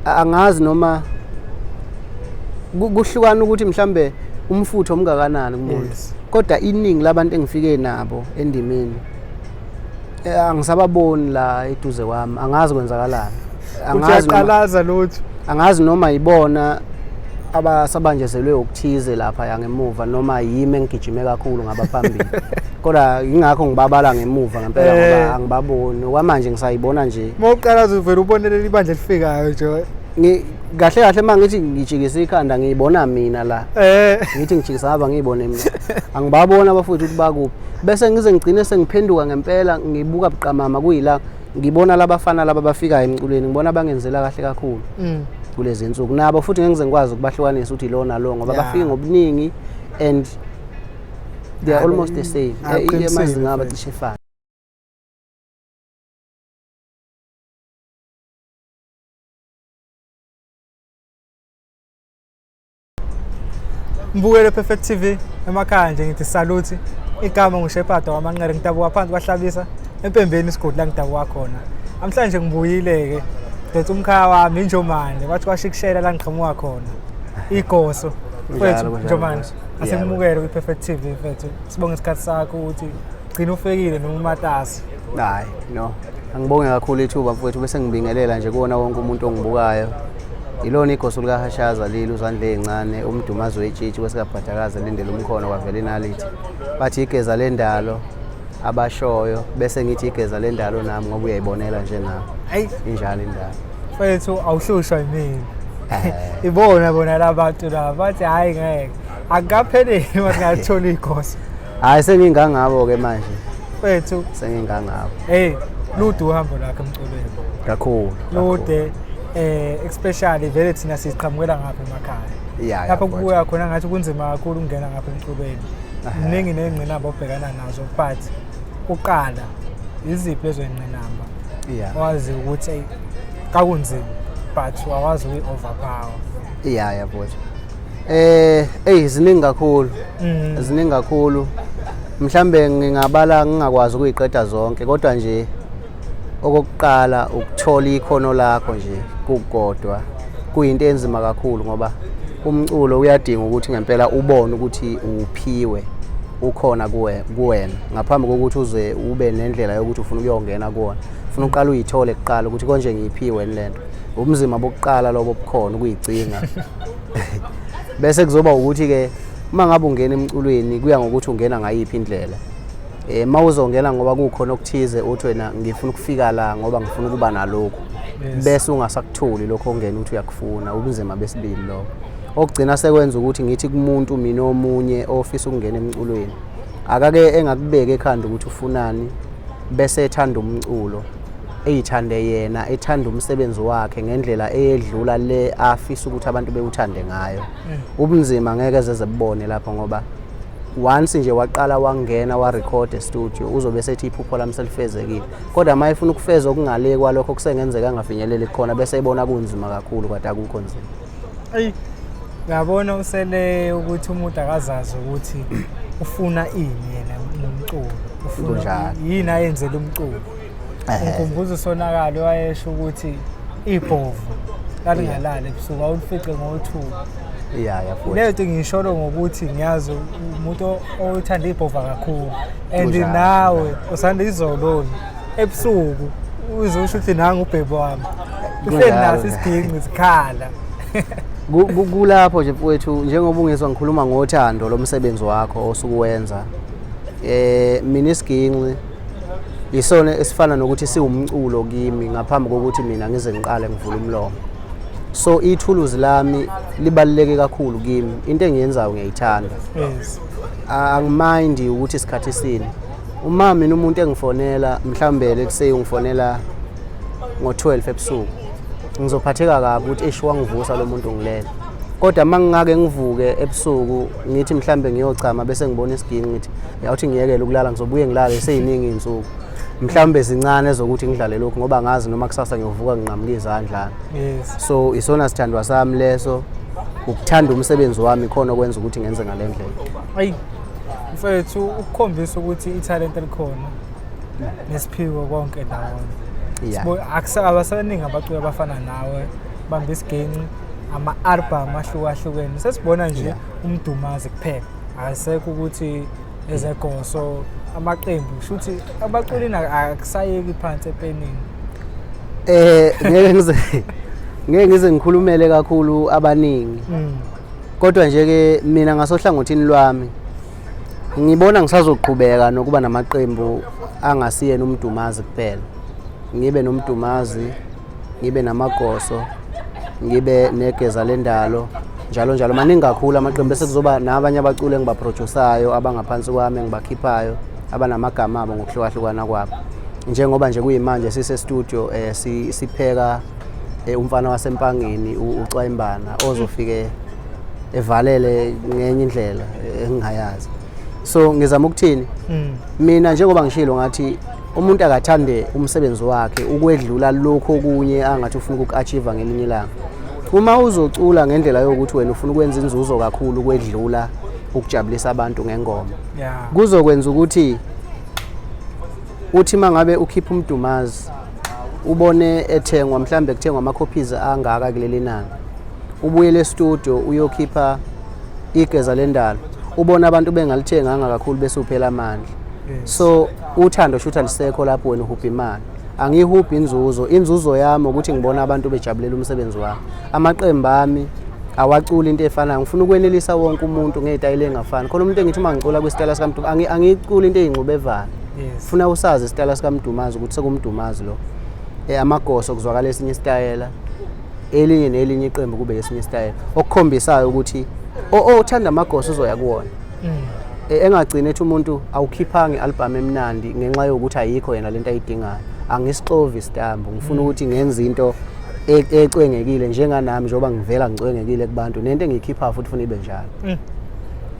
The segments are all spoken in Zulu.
Angazi noma kuhlukana ukuthi mhlambe umfutho omngakanani kumuntu. Kodwa iningi labantu engifike nabo endimeni angisababoni la eduze kwami, angazi kwenzakalani. Angazi noma lutho. Angazi noma yibona abasabanjezelwe okuthize lapha yangemuva noma yimi engigijime kakhulu ngabaphambili. Kodwa ingakho ngibabala ngemuva ngempela ngoba angibaboni. Okwamanje ngisayibona nje. Uma uqala uzovela ubonelele ibandla elifikayo nje. Kahle kahle uma ngithi ngijikisa ikhanda ngiyibona mina la. Ngithi ngijikisa ngapha ngiyibone mina. Angibaboni abafowethu ukuthi bakuphi. Bese ngize ngigcine sengiphenduka ngempela ngibuka buqamama kuyila ngibona labafana laba bafikayo emculweni, ngibona bangenzela kahle kakhulu. Kulezi insuku nabo futhi ngeke ngize ngikwazi ukubahlukanisa ukuthi lo nalo ngoba bafike ngobuningi and they are almost the same. Amazinga abo cishe efana. Mbukelo Perfect TV emakhaya nje ngithi salute. Igama nguShepherd waManqele, ngidabuka phansi kwaHlabisa empembeni isigodi la ngidabuka khona. Namhlanje ngibuyile ke ngithi umkhaya wami injomane kwathi kwashikushela la ngiqhamuka khona. Igoso. Mfethu Njomane, asimukele kwi-Perfect TV mfethu. Sibonge isikhathi sakho ukuthi gcina ufikile noma umatasa. Hayi, no. Angibonge kakhulu ithuba mfowethu bese ngibingelela nje kuwona wonke umuntu ongibukayo. Ilona igoso likaHashaza leli uzandla ezincane umdumazi wetshitshi kwesikabhadakazi elindele umkhono kwavela inalithi. Bathi igeza lendalo abashoyo bese ngithi igeza lendalo nami ngoba uyayibonela nje nawe. Hayi, injalo indaba. Mfethu awuhlushwa yimina. Ibona bona labantu laba bathi hayi ngeke. Akukapheleli uma singathola igoso. Hayi sengingangabo ke manje. Mfethu sengingangabo. Hey, lude uhambo lakhe emculweni. Kakhulu. Lude especially vele thina siqhamukela ngapha emakhaya. Lapho kubuya khona ngathi kunzima kakhulu ukungena ngapha emculweni. Mningi nengqinamba obhekana nazo but uqala iziphi lezo ngqinamba? Wazi ukuthi kakunzima but wawazi uyi-overpower. Yeah, yeah, mfowethu. Ey ziningi kakhulu. Ziningi kakhulu. Mhlambe ngingabala ngingakwazi ukuyiqeda zonke kodwa nje okokuqala ukuthola ikhono lakho nje kukodwa kuyinto enzima kakhulu ngoba umculo uyadinga ukuthi ngempela ubone ukuthi uphiwe ukhona kuwena ngaphambi kokuthi uze ube nendlela yokuthi ufuna ukuyongena kuwona. Ufuna uqala uyithole kuqala ukuthi konje ngiyiphiwe lento. Ubunzima bokuqala lobo bukhona ukuyicinga. Bese kuzoba ukuthi ke uma ngabe ungena emculweni kuya ngokuthi ungena ngayiphi indlela. Uma uzongena ngoba kukhona okuthize uthi wena ngifuna ukufika la ngoba ngifuna ukuba nalokhu. Bese ungasakutholi lokho ongena uthi uyakufuna, ubunzima besibili lokho. Okugcina sekwenza ukuthi ngithi kumuntu mina omunye ofisa ukungena emculweni akake engakubeki ekhanda ukuthi ufunani bese ethanda umculo, eyithande yena, ethanda umsebenzi wakhe ngendlela eyedlula le afisa ukuthi abantu bewuthande ngayo. Ubunzima ngeke zeze bubone lapho ngoba once nje waqala wangena wa record e studio uzobe sethi iphupho lami selifezekile. Kodwa uma efuna ukufeza okungale kwalokho kusengenzeka angafinyeleli khona bese ebona kunzima kakhulu kodwa akukho nzima. Ayi, uyabona usele ukuthi umuntu akazazi ukuthi ufuna ini yena ngomculo, ufuna yini ayenzele umculo. Ngikhumbuza usonakalo wayesho ukuthi ibhovu lalingalali ebusuku awulifice ngo-2. Yeah, futhi. Leyo nto ngiyisholo ngokuthi ngiyazi umuntu othanda ibhova kakhulu and nawe usanda izoloni ebusuku uzosho ukuthi nangu ubhebo wami. Uhleli naso isiginci sikhala. Kulapho nje mfowethu njengoba ungizwa ngikhuluma ngothando lomsebenzi wakho osukuwenza. Mina isiginci isona esifana nokuthi siwumculo kimi ngaphambi kokuthi mina ngize ngiqale ngivule umlomo. So ithuluzi lami libaluleke kakhulu kimi. Into engiyenzayo ngiyayithanda. Angimind ukuthi isikhathi sini. Uma mina umuntu engifonela mhlambe let's say ungifonela ngo-12 ebusuku ngizophatheka kabi ukuthi eish wangivusa lo muntu ngilele. Kodwa uma ngingake ngivuke ebusuku ngithi mhlambe ngiyochama bese ngibona isiginci ngithi yawuthi ngiyekele ukulala ngizobuye ngilale seyiningi izinsuku. Mhlambe zincane ezokuthi ngidlale lokhu ngoba ngazi noma kusasa ngiyovuka nginqamuke izandla. So isona sithandwa sami leso, ukuthanda umsebenzi wami khona okwenza ukuthi ngenze ngale ndlela. Ayi mfethu, ukukhombisa ukuthi ithalente likhona nesiphiwo konke ndawonye. Abasaningi abaculi abafana nawe bamba isiginci ama-album ahlukahlukene. Sesibona nje uMdumazi kuphela, asekho ukuthi ezegoso amaqembu, kusho ukuthi abaculini akusayeki phansi epenini. Ngeke ngize ngikhulumele kakhulu abaningi. Kodwa nje ke mina ngasohlangothini lwami ngibona ngisazoqhubeka nokuba namaqembu angasiyena uMdumazi kuphela. Ngibe noMdumazi, ngibe namagoso, ngibe negeza lendalo, njalo njalo. Maningi kakhulu amaqembu, bese kuzoba nabanye abaculi engibaprodusayo abangaphansi kwami engibakhiphayo abanamagama abo ngokuhlukahlukana kwabo. Njengoba nje kuyimanje sise studio sipheka umfana waseMpangeni uCwayimbana ozofike evalele ngenye indlela engingayazi. So ngizama ukuthini? Mina njengoba ngishilo ngathi umuntu akathande umsebenzi wakhe ukwedlula lokho okunye angathi ufuna ukuachieve ngelinye ilanga. Uma uzocula ngendlela yokuthi wena ufuna ukwenza inzuzo kakhulu ukwedlula ukujabulisa abantu ngengoma, kuzokwenza ukuthi uthi mangabe ukhipha uMdumazi ubone ethengwa mhlambe kuthengwa ama-copies angaka kuleli nani, ubuyele e-studio uyokhipha igeza lendalo ubona abantu bengalithenganga kakhulu bese uphela amandla. So uthando shutha lisekho lapho, wena uhubha imali. Angiyihubhi inzuzo, inzuzo yami ukuthi ngibona abantu bejabulela umsebenzi wami. Amaqembu ami awaculi into efanayo, ngifuna ukwenelisa wonke umuntu ngey'tayela ey'ngafani. Khona umuntu engithi uma ngicula kwisitayela sikaMdumazi, angiyiculi into ey'ngxubevana. Funa usazi isitayela sikaMdumazi ukuthi sekuMdumazi lo. Amagoso kuzwakala esinye isitayela, elinye nelinye iqembu kube esinye isitayela, okukhombisayo ukuthi othanda amagoso uzoya kuwona. Engagcini ethi umuntu awukhiphanga i-album emnandi ngenxa yokuthi ayikho yena lento ayidingayo. Angisixovi isitambu, ngifuna ukuthi ngenze into ecwengekile njenganami, njengoba ngivela ngicwengekile kubantu, nento engiyikhiphayo futhi funa ibe njalo.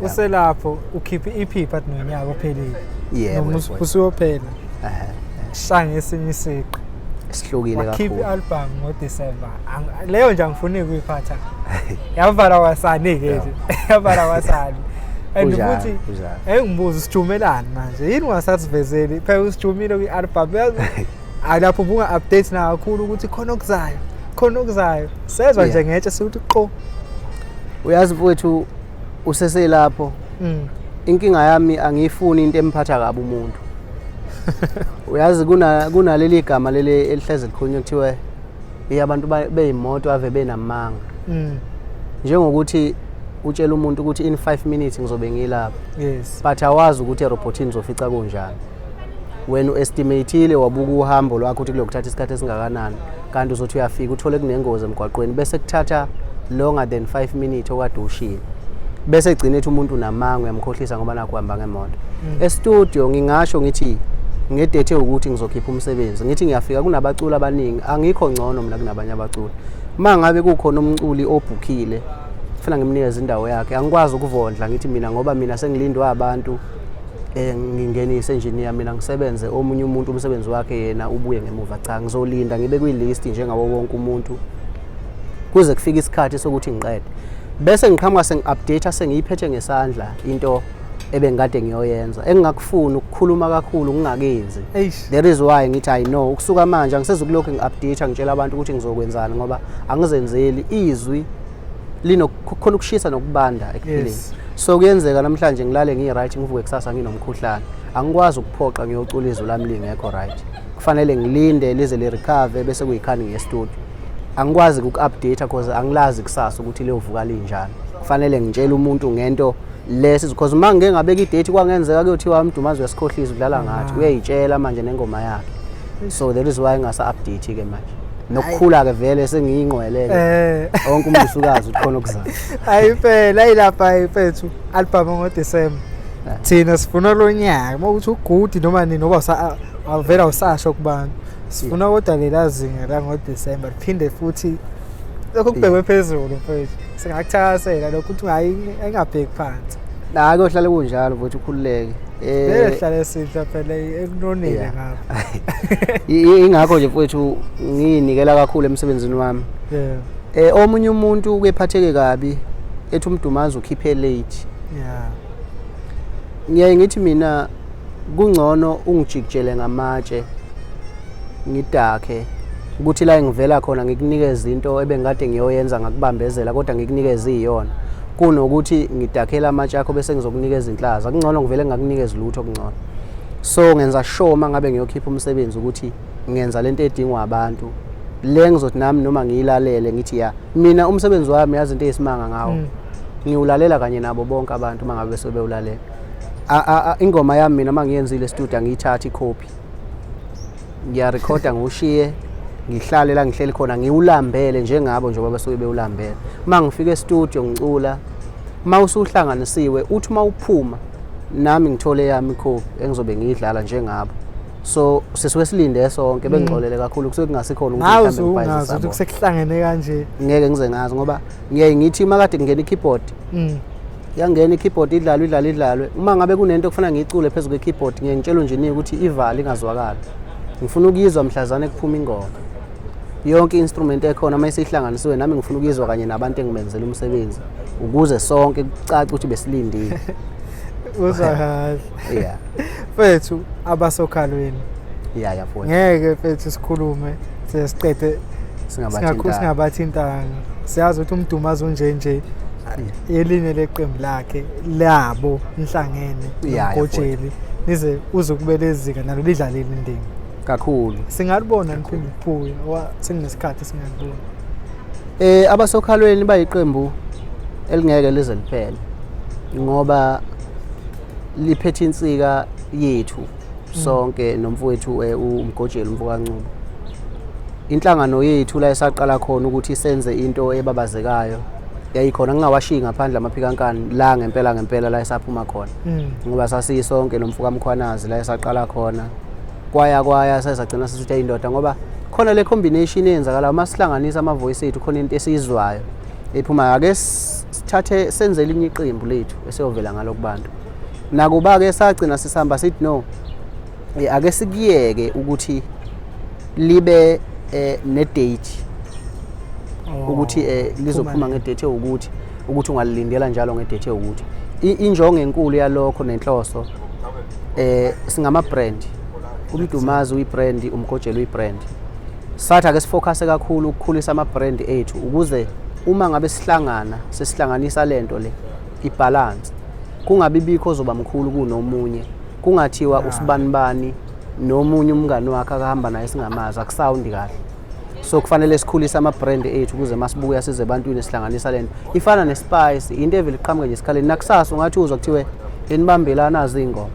Uselapho ukhipha i-EP but nonyaka ophelile. Yebo, Noma yebo. usuyophela. Shaya esinye isiqi. Sihlukile Wakhipha kakhulu. i-album ngoDecember. Leyo nje angifuni ukuyiphatha. Yavala kwasani ke nje. Yavala kwasani. And Kunjalo, futhi kunjalo. engibuza usijumelani manje? Yini ungasasivezeli? Phela usijumile kwi-album. Yazi alapho bunga update na kakhulu ukuthi khona okuzayo. Khona okuzayo. Sezwa nje ngetshe sithi qo. Uyazi mfowethu useselapho. Inkinga yami angiyifuni into emphatha kabi umuntu. Uyazi kunaleli gama leli elihleze likhulunywa kuthiwe abantu beyimoto ave benamanga. Njengokuthi utshela umuntu ukuthi in 5 minutes ngizobe ngilapha. But awazi ukuthi erobotini uzofica kunjani. Wena uestimateile wabuka uhambo lwakho ukuthi kuyokuthatha isikhathi esingakanani, kanti uzothi uyafika uthole kunengozi emgwaqweni bese kuthatha longer than 5 minutes okade ushilo. Bese egcina ethi umuntu unamanga, uyamkhohlisa ngoba nakho uhamba ngemoto. E-studio ngingasho ngithi ngedate ukuthi ngizokhipha umsebenzi, ngithi ngiyafika kunabaculi abaningi, angikho ngcono mina kunabanye abaculi. Uma ngabe kukhona umculi obhukhile kufanele ngimnikeze indawo yakhe, angikwazi ukuvondla ngithi mina ngoba mina sengilindwa abantu ngingenise engineer mina ngisebenze omunye umuntu umsebenzi wakhe yena ubuye ngemuva. Cha, ngizolinda ngibe kwi-list njengawo wonke umuntu kuze kufike isikhathi sokuthi ngiqede, bese ngiqhamuka sengi-update sengiyiphethe ngesandla into ebengikade ngiyoyenza. Engingakufuni ukukhuluma kakhulu ngingakenzi. Eish. That is why ngithi I know ukusuka manje angisezukulokhu ngi-update ngitshela abantu ukuthi ngizokwenzani, ngoba angizenzeli. Izwi linokukhona ukushisa nokubanda ekuphileni. So kuyenzeka namhlanje ngilale ngiyi-right, ngivuke kusasa nginomkhuhlane. Angikwazi ukuphoqa ngiyocula izwi lami lingekho right. Kufanele ngilinde lize li-recover bese kuyikhani ngiye-studio. Angikwazi uku-update cause angilazi kusasa ukuthi liyovuka linjani. Kufanele ngitshele umuntu ngento lesi because uma ngike ngabeka idate kwangenzeka kuyothiwa uMdumazi uyasikhohlisa udlala ngathi, uyayitshela manje nengoma yakhe. So that is why ngingasa-update ke manje. Nokukhula ke vele sengiyingqwele ke. Wonke umuntu usukazi ukuthi khona okuzayo. Hayi phela ayilapha mfethu album ngoDecember. Thina sifuna lo nyaka uma uthi ugood noma nini ngoba awuvela usasho kubantu. Sifuna kodwa lela zinga la ngoDecember liphinde futhi lokho kubhekwe phezulu mfethu. Singakuthakasela lokho ukuthi engabheki phansi. La kuyohlale kunjalo futhi ukhululeke. Vele hlale sidla phela ekunonile ngapha. Ingakho nje mfowethu ngiyinikela kakhulu emsebenzini wami. Omunye umuntu ukephatheke kabi ethi uMdumazi ukhiphe late. Ngiyaye ngithi mina kungcono ungijikijele ngamatshe ngidakhe ukuthi la engivela khona ngikunikeze into ebengikade ngiyoyenza ngakubambezela kodwa ngikunikeze iyona kunokuthi ngidakhele amatshe akho bese ngizokunikeza inhlaza. Kungcono ngivele ngingakunikezi lutho, kungcono. So ngenza sure uma ngabe ngiyokhipha umsebenzi ukuthi ngenza lento edingwa abantu le ngizothi nami noma ngiyilalele ngithi ya, mina umsebenzi wami yazi into eyisimanga ngawo, ngiwulalela kanye nabo bonke abantu uma ngabe sebewulalela. Ingoma yami mina uma ngiyenzile studio angiyithathi ikhophi, ngiyarekhoda ngiwushiye, ngihlale la ngihleli khona ngiwulambele njengabo njengoba basuke bewulambele. Uma ngifika e-studio ngicula, uma usuhlanganisiwe uthi uma uphuma nami ngithole eyami ikhophi engizobe ngiyidlala njengabo. So sisuke silinde sonke, bengixolele kakhulu, kusuke kungasikhona ukuthi Nawe mhlawumbe ngibhayizisa usungazi ukuthi bona. kusekuhlangene kanje. Ngeke ngize ngazi ngoba ngiyaye ngithi uma kade kungena i-keyboard, yangena i-keyboard idlalwe idlalwe idlalwe, uma ngabe kunento okufanele ngiyicule phezu kwe-keyboard ngiye ngitshele unjiniya ukuthi ivale ingazwakali, ngifuna ukuyizwa mhlazane kuphuma ingoma. Yonke i-instrument ekhona uma isihlanganisiwe nami ngifuna ukuyizwa kanye nabantu engibenzela umsebenzi ukuze sonke kucace ukuthi besilindile. Uzwa kahle. Yeah. Mfethu, abasokhalweni. Yeah, mfowethu. Ngeke mfethu sikhulume siqede singabathintanga. Singabathintanga. Siyazi ukuthi uMdumazi unje nje elinye leqembu lakhe labo nihlangene noMgojeli nize uze kube lezika nalo lidlalile indima kakhulu. Singalibona niphinde liphuye ngoba sekunesikhathi singalibona. Abasokhalweni bayiqembu elingeke lize liphele ngoba liphethe insika yethu sonke nomfowethu uMgojeli umfokaNcube. Inhlangano yethu la esaqala khona ukuthi senze into ebabazekayo yayikhona, ngingawashiyi ngaphandle amaphikankani la ngempela ngempela la esaphuma khona, ngoba sasiyisonke nomfokaMkhwanazi la esaqala khona, kwaya kwaya sasagcina sisithi indoda, ngoba khona le combination eyenzakala uma sihlanganisa ama voice ethu, khona into esiyizwayo ephuma. Ake sithathe senze elinye iqembu lethu esiyovela ngalo kubantu. Nakuba ke sagcina sisihamba sithi no, ake sikuyeke ukuthi libe ne date ukuthi lizophuma ngedate ewukuthi, ukuthi ungalilindela njalo ngedate ewukuthi. Injongo enkulu yalokho nenhloso, singama brand, uMdumazi uyibrand, uMgojeli uyibrand. Sathi ake sifocus kakhulu ukukhulisa ama brand ethu ukuze uma ngabe sihlangana sesihlanganisa lento le ibalance, kungabi bikho ozoba mkhulu kunomunye, kungathiwa usibanibani nomunye umngani wakhe akahamba naye singamazi, akusawundi kahle. So kufanele sikhulise ama-brand ethu ukuze masibuya size ebantwini sihlanganisa lento ifana ne-spice, into evele iqhamuke nje esikhaleni. Nakusasa ungathi uzwa kuthiwe enibambelana nazi iy'ngoma,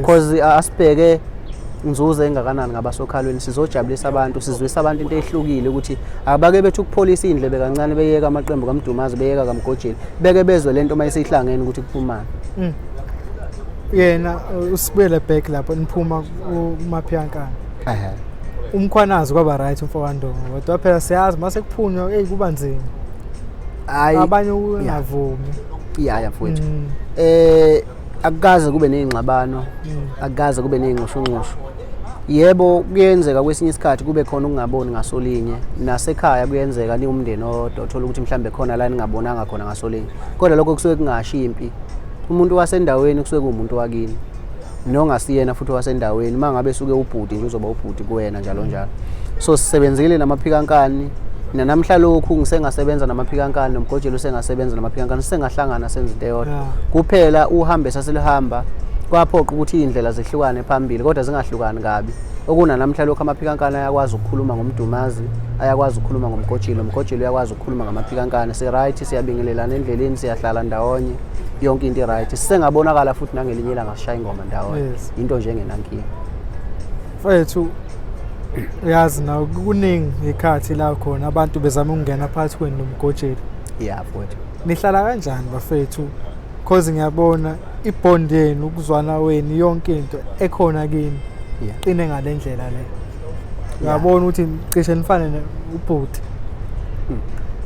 cause asibheke nzuzo engakanani ngabasokhalweni, sizojabulisa abantu, sizwisa abantu into ehlukile ukuthi abake bethi ukupholisa iy'ndlebe kancane, beyeka amaqembu kaMdumazi, beyeka kaMgojeli, beke bezwe lento uma isihlangene ukuthi kuphumani. Yena usibuyele back lapho niphuma kumaphiyankana. UMkhwanazi kwaba right umfowandongo, kodwa phela siyazi mase kuphunywa hey kuba nzima. Hayi, abanye ungavumi. Ya mfowethu. Akukaze kube nezingxabano, akukaze kube nezinxushunxushu. Yebo, kuyenzeka kwesinye isikhathi kube khona ukungaboni ngasolinye, nasekhaya kuyenzeka niwumndeni owodwa uthola ukuthi mhlambe khona la ningabonanga khona ngasolinye, kodwa lokho kusuke kungashi impi. Umuntu wasendaweni kusuke kuwumuntu wakini, nongasiyena futhi wasendaweni, uma ngabe suke ubhuti nje uzoba ubhuti kuwena njalo njalo. So sisebenzile namaphikankani, nanamhla lokhu ngisengasebenza namaphikankani, noMgojeli usengasebenza namaphikankani, sisengahlangana senze into eyodwa. Kuphela uhambe sasilihamba kwaphoqa ukuthi iy'ndlela zihlukane phambili, kodwa zingahlukani kabi. Okunanamhla lokhu amaphikankani ayakwazi ukukhuluma ngoMdumazi, ayakwazi ukukhuluma ngoMgojeli, uMgojeli uyakwazi ukukhuluma ngamaphikankani. Si-right, siyabingelelana endleleni, siyahlala ndawonye, yonke into i-right. Sisengabonakala futhi nangelinye ilanga sishaya ingoma ndawonye. Into nje engenankinga. Mfethu, uyazi nawe kuningi ngekhathi la khona abantu bezama ukungena phakathi kwenu noMgojeli. Ya mfowethu. Nihlala kanjani bafethu? Cause ngiyabona ibond yenu, ukuzwana wenu, yonke into ekhona kini qine ngale ndlela le. Uyabona ukuthi cishe nifane ubhuti.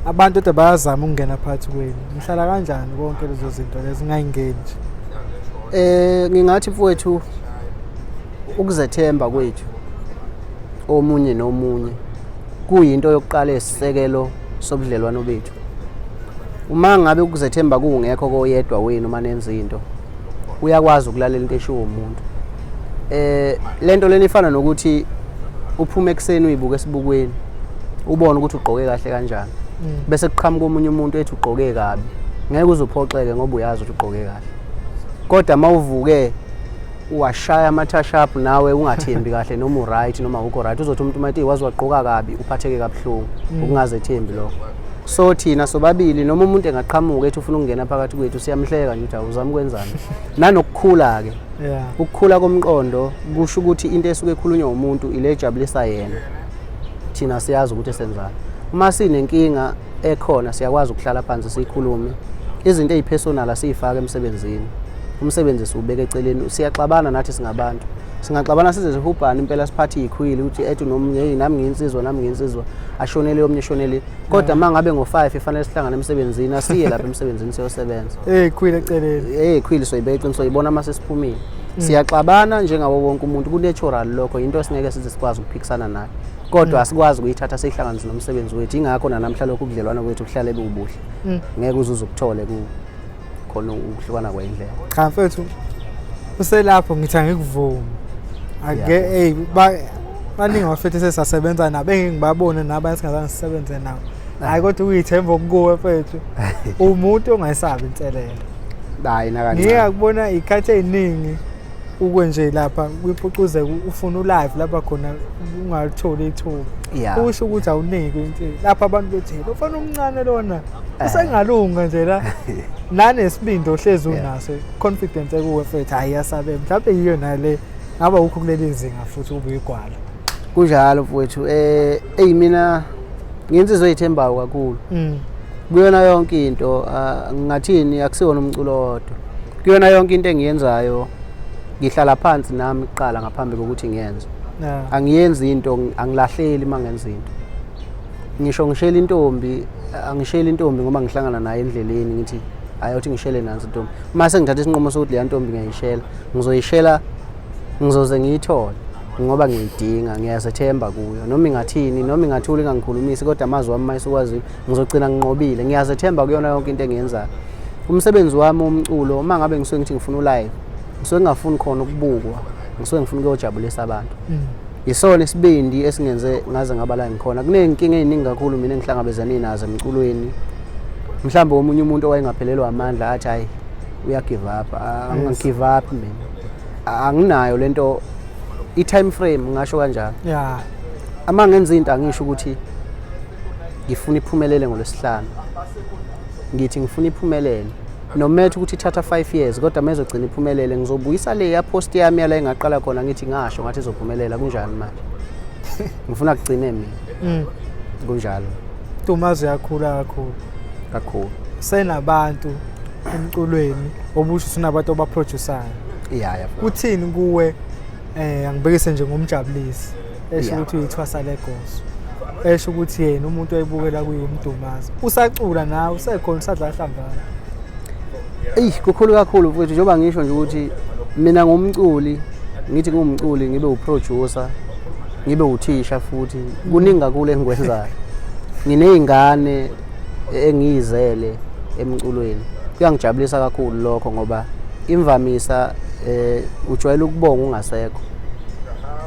Abantu kodwa bayazama ukungena phakathi kwenu. Nihlala kanjani konke lezo zinto lezo ngayingeni nje? Ngingathi mfowethu ukuzethemba kwethu omunye nomunye kuyinto yokuqala esisekelo sobudlelwano bethu. Uma ngabe ukuzethemba kungekho koyedwa wenu uma nenza into, uyakwazi ukulalela into eshiwo umuntu. Lento lena ifana nokuthi Uphume ekuseni uyibuke esibukweni, ubone ukuthi ugqoke kahle kanjani. Bese kuqhamuka omunye umuntu ethi ugqoke kabi. Ngeke uze uphoxeke ngoba uyazi ukuthi ugqoke kahle. Kodwa mawuvuke washaya ama-touch up nawe ungathembi kahle noma u-right noma awukho right, uzothi umuntu mathi waze wagqoka kabi, uphatheke kabuhlungu. Ukungazethembi lokho. So thina sobabili, noma umuntu engaqhamuka ethi ufuna ukungena phakathi kwethu, siyamhleka nje ukuthi awuzama ukwenzani. Nanokukhula-ke, ukukhula komqondo kusho ukuthi into esuke ekhulunywa umuntu ile ejabulisa yena. Thina siyazi ukuthi senzani. Uma sinenkinga ekhona siyakwazi ukuhlala phansi siyikhulume. Izinto ezipersonal asiyifake emsebenzini. Umsebenzi siwubeka eceleni. Siyaxabana nathi singabantu. Singaxabana size sihubhane impela, siphathe ikhwili ukuthi ethi nomunye, hey, nami ngiyinsizwa, nami ngiyinsizwa, ashonele omunye, ashonele. Kodwa uma ngabe ngo-5 ifanele sihlangane emsebenzini, asiye lapha emsebenzini siyosebenza. Khwili eceleni. Khwili soyibeka eceleni, soyibona uma sesiphumile. Siyaxabana njengawo wonke umuntu, ku-natural lokho, into esingeke size sikwazi ukuphikisana nayo. Kodwa asikwazi ukuyithatha siyihlanganise nomsebenzi wethu. Ingakho nanamhla lokhu ubudlelwano kwethu buhlale bubuhle. Ngeke uze ukuthole ku khona ukuhlukana kwendlela. Cha mfethu, uselapho ngithi angikuvumi. Ake hey, baningi abafethu sesasebenza nabo engingibabone nabo esingazange sisebenze nabo. Hayi, kodwa ukuyithemba okukuwe mfethu. Umuntu ongayisabi inselelo. Hayi nakancane. Ngike ngakubona ikhathi eziningi ukwe nje lapha kwimpucuzeko, ufuna ulive lapha khona ungalitholi ithuba. Usho ukuthi awunikwe inselelo. Lapha abantu bethi lo mfana omncane lona usengalunga nje la. Nanesibindi ohlezi unaso, confidence ekuwe mfethu, hayi yasabe. Mhlawumbe yiyo nale ngaba ukho kuleli zinga futhi ube uyigwala. Kunjalo mfowethu. Eyi mina ngiyinsizwa eyithembayo kakhulu. Kuyona yonke into, ngingathini, akusiwona umculo wodwa. Kuyona yonke into engiyenzayo ngihlala phansi nami kuqala ngaphambi kokuthi ngiyenze. Angiyenzi into, angilahleli uma ngenza into. Ngisho ngishela intombi, angisheli intombi ngoba ngihlangana naye endleleni ngithi ayothi ngishele nansi intombi. Uma sengithatha isinqumo sokuthi leya ntombi ngiyayishela, ngizoyishela, ngizoze ngiyithole ngoba ngiyidinga, ngiyazethemba kuyo. Noma ingathini, noma ingathula ingangikhulumisi, kodwa amazwi wami mayesukwaziyo ngizogcina nginqobile. Ngiyazethemba kuyona yonke into engiyenzayo. Umsebenzi wami womculo, uma ngabe ngisuke ngithi ngifuna ulive, ngisuke ngingafuni khona ukubukwa, ngisuke ngifuna ukuyojabulisa abantu. Yisona isibindi esingenze ngaze ngaba la ngikhona. Kuney'nkinga ey'ningi kakhulu mina engihlangabezane nazo emculweni. Mhlawumbe omunye umuntu owayengaphelelwa amandla athi hayi uya-give up. Angi-give up mina. Anginayo lento, i-time frame ngisho kanjalo. Ama ngenza into angisho ukuthi ngifuna iphumelele ngolwesihlanu. Ngithi ngifuna iphumelele. No matter ukuthi ithatha 5 years, kodwa mezogcina iphumelele ngizobuyisa le ya post yami yala engaqala khona ngithi ngasho ngathi izophumelela. Kunjani manje? Ngifuna kugcine mina. Kunjalo. Dumazi uyakhula kakhulu. Kakhulu. Senabantu emculweni obusho usunabantu obaproducayo. Yeah. Kuthini kuwe, angibekise nje ngomjabulisi esho ukuthi uyithwasa legoso, esho ukuthi yena umuntu oyibukela kuye uMdumazi, usacula nawe usekhona usadlala hlambana? Eyi, kukhulu kakhulu mfowethu. Njengoba ngisho nje ukuthi mina ngumculi, ngithi ngumculi, ngibe uproducer, ngibe uthisha futhi, kuningi kakhulu engikwenzayo. Nginey'ngane engiyizele emculweni. Kuyangijabulisa kakhulu lokho ngoba imvamisa ujwayele ukubonga ungasekho.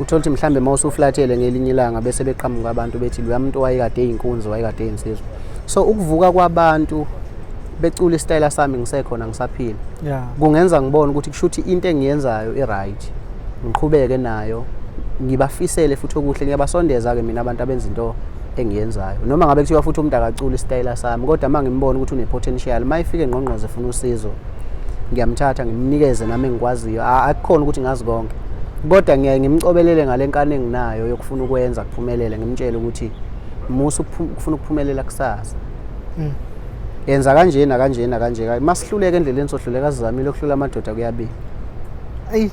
Uthola ukuthi mhlambe uma usuflathele ngelinye ilanga bese beqhamuka abantu bethi loya muntu wayekade eyinkunzi, wayekade eyinsizwa. So ukuvuka kwabantu becula isitayela sami ngisekhona ngisaphila kungenza ngibone ukuthi kusho ukuthi into engiyenzayo i-right, ngiqhubeke nayo, ngibafisele futhi okuhle. Ngiyabasondeza-ke mina abantu abenza into engiyenzayo, noma ngabe kuthiwa futhi umuntu akacula isitayela sami, kodwa uma ngimbona ukuthi une-potential, uma ifike engqongqoze efuna usizo, ngiyamthatha ngimnikeze nami engikwaziyo. Akukhona ukuthi ngazi konke, kodwa ngiyaye ngimcobelele ngale nkani enginayo yokufuna ukwenza kuphumelele, ngimtshele ukuthi musa ukufuna ukuphumelela kusasa, yenza kanje nakanje nakanje. Masihluleka endleleni sohluleka sizamile, ukuhlula amadoda kuyabika. Ayi,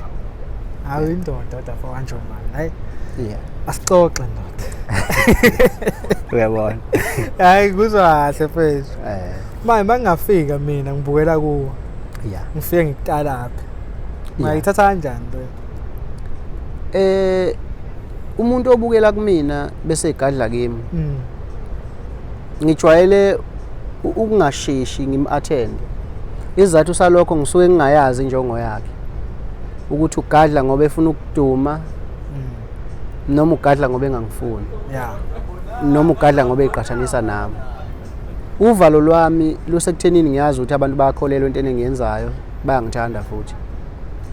hawu, indoda kodwa for kanjomani, hayi. Asixoxe ndoda. Uyabona. Hayi, kuzwa kahle mfethu. Manje mangingafika mina ngibukela kuwo, ngifike ngikutalaphi, ungayithatha kanjani le? Umuntu obukela kumina bese egadla kimi, ngijwayele ukungasheshi ngim-attend. Isizathu salokho, ngisuke ngingayazi injongo yakhe ukuthi ugadla ngoba efuna ukuduma, Noma ugadla ngoba engangifuni. Noma ugadla ngoba eqhathanisa nami. Uvalo lwami lusekuthenini ngiyazi ukuthi abantu bayakholelwa entweni engiyenzayo, bayangithanda futhi.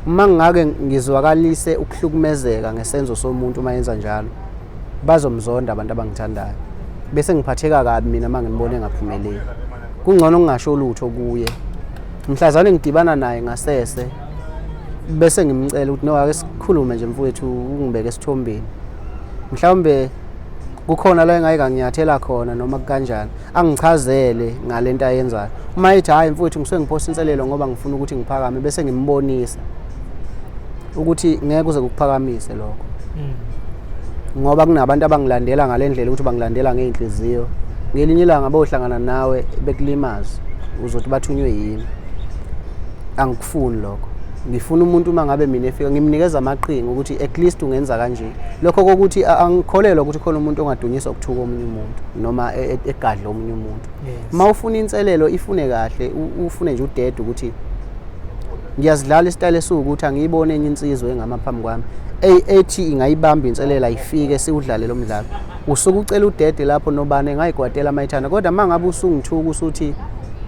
Uma ngingake ngizwakalise ukuhlukumezeka ngesenzo somuntu uma yenza njalo, bazomzonda abantu abangithandayo. Bese ngiphatheka kabi mina uma ngimbona engaphumeleli. Kungcono ngingasho lutho kuye. Mhlazane ngidibana naye ngasese bese ngimcela ukuthi no, ake sikhulume nje mfowethu, ungibeke esithombeni. Mhlawumbe kukhona la engake nginyathela khona noma kanjani, angichazele ngalento ayenzayo. Uma ethi hayi mfowethu ngisuke ngiphosa inselelo ngoba ngifuna ukuthi ngiphakame, bese ngimbonisa ukuthi ngeke kuze kukuphakamise lokho. Ngoba kunabantu abangilandela ngale ndlela ukuthi bangilandela ngey'nhliziyo. Ngelinye ilanga bohlangana nawe bekulimaze, uzothi bathunywe yimi. Angikufuni lokho. Ngifuna umuntu uma ngabe mina efika ngimnikeza amaqhinga ukuthi at least ungenza kanje. Lokho kokuthi angikholelwa ukuthi khona umuntu ongadunyiswa ukuthuka omunye umuntu noma egadla omunye umuntu. Uma ufuna inselelo ifune kahle, ufune nje udede ukuthi ngiyazidlala isitayela esiwukuthi angiyibone enye insizwa engama phambi kwami ethi ingayibamba inselela ifike siwudlale lo mdlalo. Usuke ucela udede lapho nobani engayikwatela mayithanda, kodwa uma ngabe usungithuka usuthi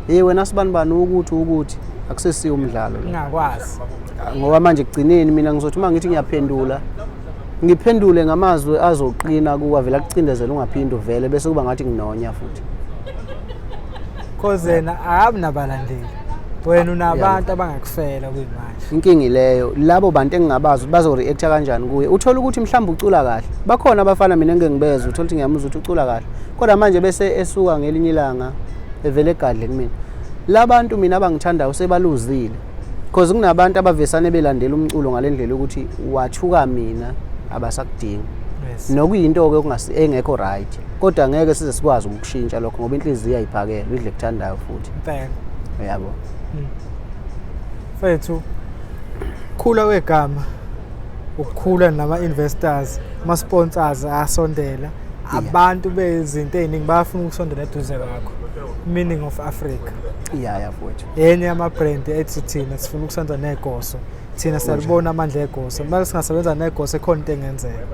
hey wena sibani bani ukuthi akusesiyo umdlalo lo. Ngingakwazi. Ngoba manje ekugcineni mina ngizothi uma ngithi ngiyaphendula ngiphendule ngamazwi azoqina kuwa vele akucindezela ungaphindi uvele bese kuba ngathi nginonya futhi. Cause yena akabi nabalandeli. Wena unabantu abangakufela kuyimanje. Inkinga ileyo, labo bantu engingabazi ukuthi bazo-react-a kanjani kuye. Uthola ukuthi mhlawumbe ucula kahle. Bakhona abafana mina engike ngibezwe, uthola ukuthi ngiyamuzwa ukuthi ucula kahle. Kodwa manje bese esuka ngelinye ilanga evele egadle kumina. Labantu mina abangithandayo sebaluzile. Because kunabantu abavesane belandela umculo ngale ndlela ukuthi wathuka mina abasakudingi. Nokuyinto-ke engekho right. Kodwa ngeke size sikwazi ukushintsha lokho ngoba inhliziyo ayiphakelwa, idle kuthandayo futhi. Impela. Uyabo. Mfethu, khula kwegama, ukukhula nama-investors, ama-sponsors ayasondela. Abantu bezinto ey'ningi bayafuna ukusondela eduze kwakho. Meaning of Africa. Yeah, mfowethu. Enye yama-brand ethi thina sifuna ukusenza negoso. Thina siyalibona amandla egoso. Uma singasebenza negoso ekhona into engenzeka.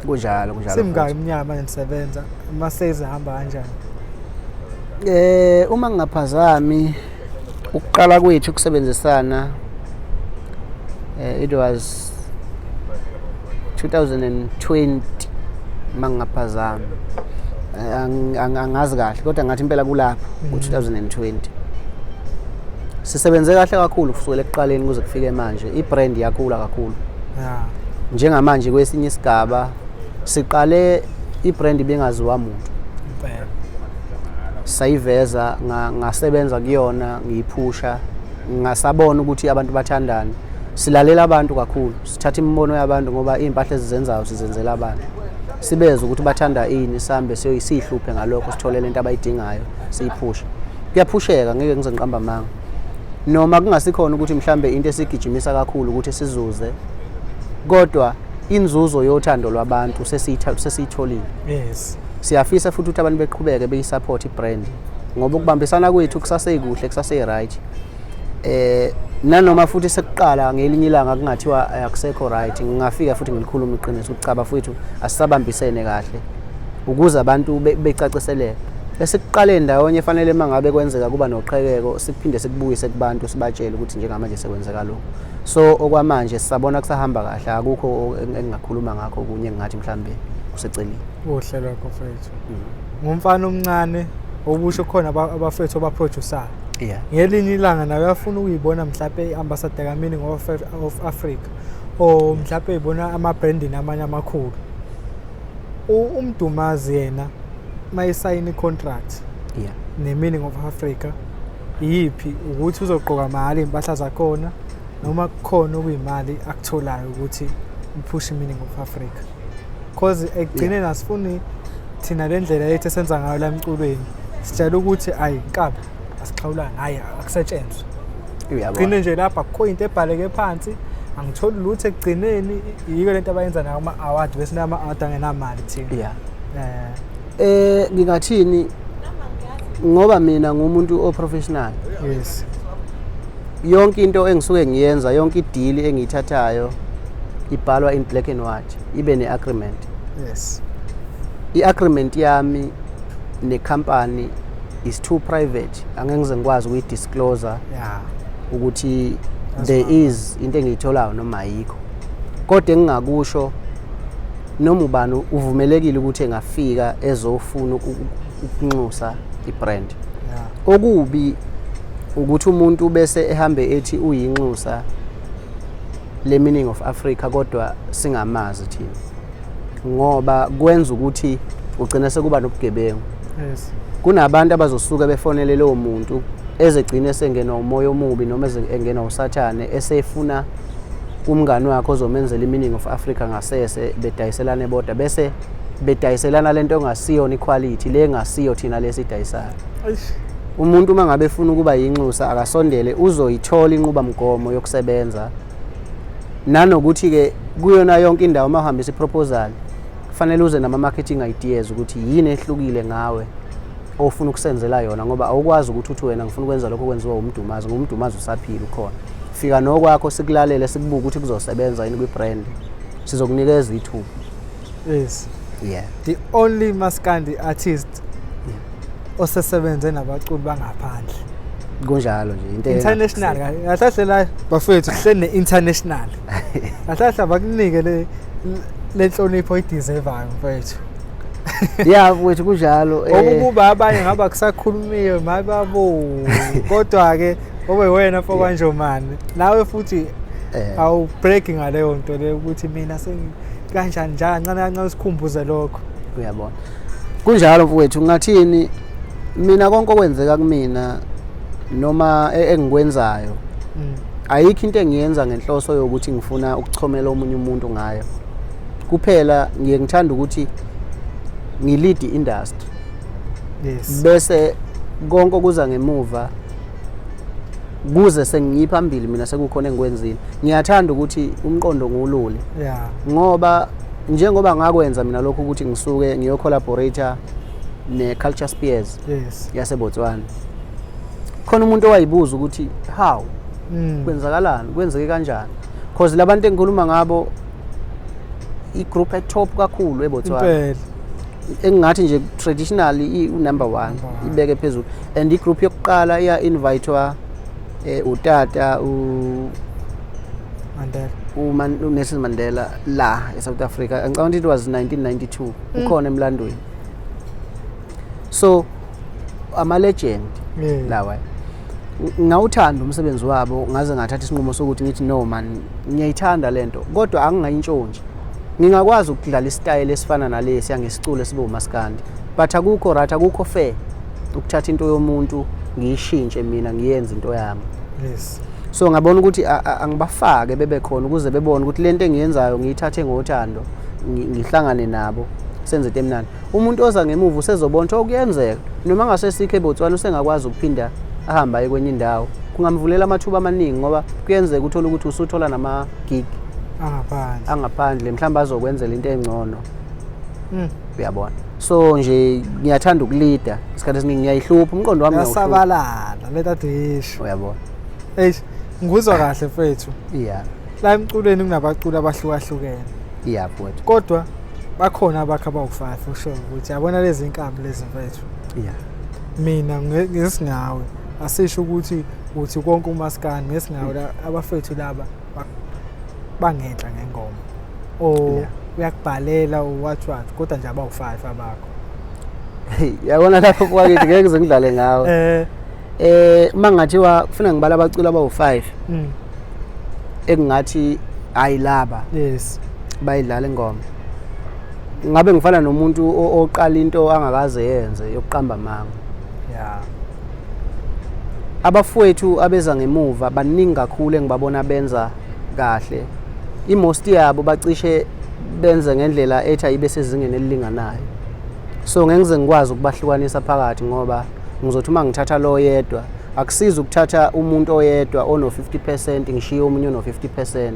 Kunjalo, kunjalo. Simngaki iminyaka manje nisebenza? Ama-sales ahamba kanjani? Uma ngingaphazami ukuqala kwethu ukusebenzisana it was 2020 mangingaphazami. Angazi kahle kodwa ngathi impela kulapho ku-2020. Sisebenze kahle kakhulu kusukela ekuqaleni kuze kufike manje. I-brand iyakhula kakhulu. Njengamanje kwesinye isigaba siqale i-brand ibingaziwa muntu. Sayiveza ngasebenza kuyona ngiyiphusha, ngasabona ukuthi abantu bathandani. Silalela abantu kakhulu, sithatha imibono yabantu ngoba iy'mpahla esizenzayo sizenzela abantu. Sibeze ukuthi bathanda ini, sihambe siyihluphe ngalokho, sithole lento abayidingayo, siyiphushe. Kuyaphusheka, ngeke ngize ngiqambe amanga. Noma kungasikhona ukuthi mhlambe into esigijimisa kakhulu ukuthi sizuze, kodwa inzuzo yothando lwabantu sesiyitholile. Siyafisa futhi ukuthi abantu beqhubeke beyisupport i-brand ngoba ukubambisana kwethu kusasekuhle, kusase-right. Nanoma futhi sekuqala ngelinye ilanga kungathiwa akusekho right, ngingafika futhi ngilikhulume iqiniso ukuthi cha bafowethu asisabambisene kahle ukuze abantu becaciseleke. Esikuqaleni ndawonye fanele uma ngabe kwenzeka kuba noqhekeko siphinde sikubuyise kubantu sibatshele ukuthi njengamanje sekwenzeka lokhu. So okwamanje sisabona kusahamba kahle, akukho engingakhuluma ngakho okunye engingathi mhlambe kuseceleni. Kuhle lokho mfethu. Ngumfana omncane obusho khona abafethu abaproducer. Ngelinye ilanga nawe uyafuna ukuyibona mhlawumbe i-ambassador ka-Meaning of Africa or mhlawumbe uyibona ama-branding amanye amakhulu. UMdumazi yena mayisayina i-contract ne-Meaning of Africa, iyiphi ukuthi uzogqoka mahhala iy'mpahla zakhona noma kukhona okuyimali akutholayo ukuthi uphushe i-Meaning of Africa? Cause ekugcineni asifuni thina le ndlela yethu esenza ngayo la emculweni, sitshela ukuthi ayi nkabi asixhawulani, hhayi akusetshenzwa. Gcine nje lapha kukho into ebhaleke phansi, angitholi lutho ekugcineni. Yiko lento abayenza nayo ama-award, bese nama-award angenamali thina. Ngingathini ngoba mina ngumuntu o-professional. Yonke into engisuke ngiyenza, yonke i-deal engiyithathayo ibhalwa in black and white, ibe ne-agreement. Yes. I-agreement yami ne-company is too private, angeke ngize ngikwazi ukuyi-disclose ukuthi That's there fine. is into engiyitholayo noma ayikho. Kodwa engingakusho, noma ubani uvumelekile ukuthi engafika ezofuna ukunxusa i-brand. Okubi ukuthi umuntu bese ehambe ethi uyinxusa le Meaning of Africa, kodwa singamazi thina, ngoba kwenza ukuthi ugcina sekuba nobugebengu. Kunabantu abazosuka befonele lowo muntu, ezegcine esengenwa umoya omubi noma engenwa usathane, esefuna umngani wakhe ozomenzela i-Meaning of Africa ngasese, bedayiselane bodwa, bese bedayiselana lento engasiyona iquality le, engasiyo thina lesidayisayo. Eish. Umuntu uma ngabe efuna ukuba yinxusa, akasondele, uzoyithola inqubamgomo yokusebenza, nanokuthi-ke kuyona yonke indawo uma uhambisa iproposal kufanele uze nama-marketing ideas ukuthi yini ehlukile ngawe ofuna ukusenzela yona, ngoba awukwazi ukuthi uthi wena ngifuna ukwenza lokho okwenziwa umdumazi, ngoba umdumazi usaphila ukhona. Fika nokwakho, sikulalele, sikubuke ukuthi kuzosebenza yini kwi-brand, sizokunikeza ithuba. Yeah. The only maskandi artist osesebenze nabaculi bangaphandle. Kunjalo nje, into International kahle kahle la, bafethu, sihleli ne-international. Kahle kahle abakunike le nhlonipho oyideservayo, mfethu. Ya mfowethu, kunjalo. Okukuba abanye ngaba kusakhulumiwe mayibabo, kodwa-ke obe wena mfo kwaNjomane nawe futhi awubreak ngaleyo nto leyo ukuthi mina kanjani njani, kancane kancane sikhumbuze lokho. Uyabona, kunjalo mfowethu. Ngathini mina, konke okwenzeka kumina noma engikwenzayo, ayikho into engiyenza ngenhloso yokuthi ngifuna ukuchomela omunye umuntu ngayo. Kuphela ngiye ngithanda ukuthi ngilead i-industry, bese konke okuza ngemuva kuze sengiyiphambili mina, sekukhona engikwenzile. Ngiyathanda ukuthi umqondo ngiwulule, ngoba njengoba ngakwenza mina lokhu ukuthi ngisuke ngiyo-collaborate ne-Culture Spears yaseBotswana, khona umuntu owayibuza ukuthi how, kwenzakalani, kwenzeke kanjani, cause labantu engikhuluma ngabo i-group e-top kakhulu eBotswana, engingathi nje traditionally u-number one, Number one. ibeke phezulu, and i-group yokuqala iya-invitwa utata Mandela. uNelson Mandela la eSouth Africa. Ngicabanga ukuthi it was 1992. Ukhona emlandweni, so ama legend lawa. Ngawuthanda umsebenzi wabo, ngaze ngathatha isinqumo sokuthi ngithi no man, ngiyayithanda lento, kodwa angingayintshontshi. Ngingakwazi ukudlala isitayela esifana nalesi angesicule sibe umaskandi, but akukho right, akukho fair ukuthatha into yomuntu ngiyishintshe mina ngiyenze into yami. So ngabona ukuthi angibafake bebe khona ukuze bebone ukuthi lento engiyenzayo ngiyithathe ngothando, ngihlangane nabo, senze into emnandi. Umuntu oza ngemuva usezobona ukuthi okuyenzeka noma ngasesikho eBotswana usengakwazi ukuphinda ahambe aye kwenye indawo, kungamvulela amathuba amaningi, ngoba kuyenzeka uthole ukuthi usuthola nama-gig angaphandle, angaphandle, mhlawumbe azokwenzela into engcono. Uyabona, so nje ngiyathanda ukuleada. Isikhathi esiningi ngiyayihlupha, umqondo wami ngiyawuhlupha. Yasabalala leta yisho. Uyabona. Eish, ngikuzwa kahle mfethu. La emculweni kunabaculi abahlukahlukene, Yeah mfowethu. Kodwa bakhona abakhe abawu-5 usho ukuthi yabona lezi nkambi lezi, mfethu. Mina ngesingawe asisho ukuthi uthi konke umaskandi, ngesingawe abafethu laba bangenhla ngengoma or uyakubhalela or what what, kodwa nje abawu-5 abakho. Yabona lapho kwakithi ngeke ngize ngidlale ngawe. Uma ngathiwa kufuna ngibala abaculi abawu-5 engingathi hayi laba bayidlala ingoma, ngabe ngifana nomuntu oqala into angakaze yenze yokuqamba amanga. Abafowethu abeza ngemuva baningi kakhulu engibabona benza kahle. I-most yabo bacishe benze ngendlela ethi ayibe sezingeni elilinganayo, so ngeke ngize ngikwazi ukubahlukanisa phakathi, ngoba ngizothi uma ngithatha lo yedwa, akusizi ukuthatha umuntu oyedwa ono-50%, ngishiye omunye ono-50%.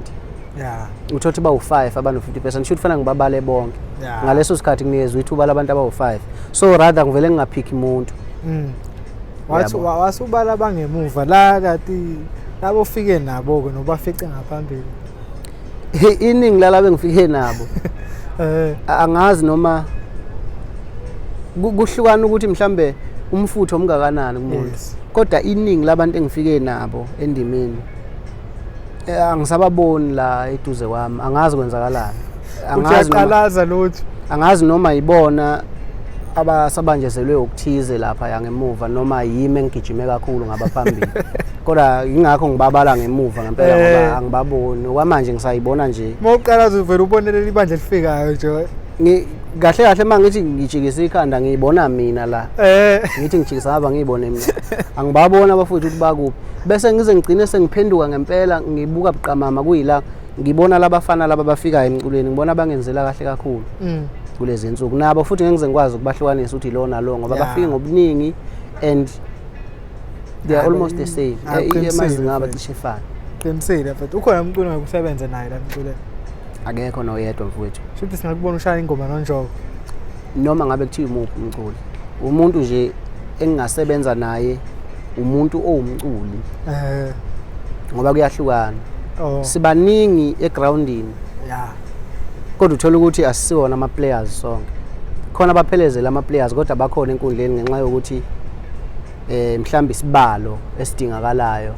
Uthola ukuthi bawu-5 abano-50%, shuthi kufanele ngibabale bonke. Ngaleso sikhathi nginikezwa ithuba labantu abawu-5, so rather ngivele ngingaphikhi umuntu. Wathi Uyabona. Wasubala bangemuva la kati labo ufike nabo-ke nobafice ngaphambili. Iningi lalabo engifike nabo Angazi noma kuhlukana ukuthi mhlambe umfutho omngakanani kumuntu. Kodwa iningi labantu engifike nabo endimeni angisababoni la eduze kwami, angazi kwenzakalani. Angazi noma lutho. Angazi noma yibona abasabanjezelwe okuthize lapha yangemuva noma yimi engigijime kakhulu ngabaphambili. Kodwa ingakho ngibabala ngemuva ngempela ngoba angibaboni. Okwamanje ngisayibona nje. Uma uqala uzovela ubonele ibandla elifikayo nje. Kahle kahle uma ngithi ngijikisa ikhanda ngiyibona mina la. Ngithi ngijikisa ngaba ngiyibone mina. Angibabona abafowethu ukuthi bakuphi. Bese ngize ngigcine sengiphenduka ngempela ngibuka buqamama kuyila ngibona labafana laba bafikayo emculweni, ngibona bangenzela kahle kakhulu. Kulezi insuku nabo futhi ngeke ngize ngikwazi ukubahlukanisa ukuthi lo nalo ngoba bafike ngobuningi and they are almost the same. Amazinga abo cishe efana. Qinisile mfethu, ukhona umculo ngokusebenza naye la emculweni? Akekho noyedwa mfowethu. Shuthi singakubona ushaya ingoma noNjoko. Noma ngabe kuthiwa umuphi umculi, umuntu nje engingasebenza naye umuntu owumculi. Ngoba kuyahlukana. Sibaningi egroundini. Kodwa uthola ukuthi asisiwona ama players sonke. Khona abaphelezela ama players kodwa bakhona enkundleni ngenxa yokuthi mhlambi isibalo esidingakalayo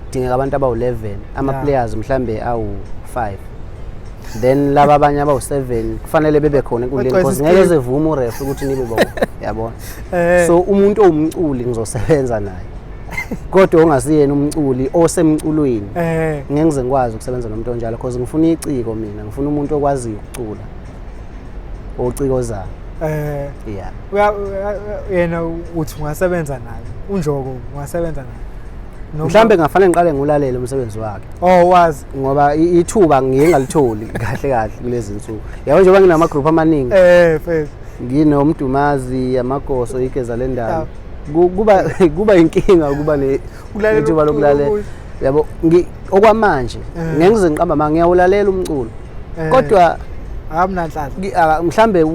kudingeka abantu abawu-11, ama players mhlambe awu-5, then laba abanye abawu-7 kufanele bebe khona enkundleni because ngeke zevume uref ukuthi nibe bo, yabona. So umuntu owumculi ngizosebenza naye, kodwa ongasiyena umculi osemculweni ngeke ngize ngikwazi ukusebenza nomuntu onjalo because ngifuna iciko mina, ngifuna umuntu okwaziyo ukucula ocikozayo. Yeah. Yena uthi ungasebenza naye uNjoko, ungasebenza naye mhlambe ngafanele ngiqale ngiwulalele umsebenzi wakhe. Oh, wazi ngoba ithuba ngiye ngalitholi kahle kahle kulezi insuku. Yabo njengoba nginama group amaningi. Mfethu. Nginomdumazi, amagoso, igeza lendawo. Kuba inkinga ukuba nethuba lokulalela. Yabo okwamanje ngeke ngize ngiqamba manga, ngiyawulalela umculo. Kodwa amnanhlanhla mhlambe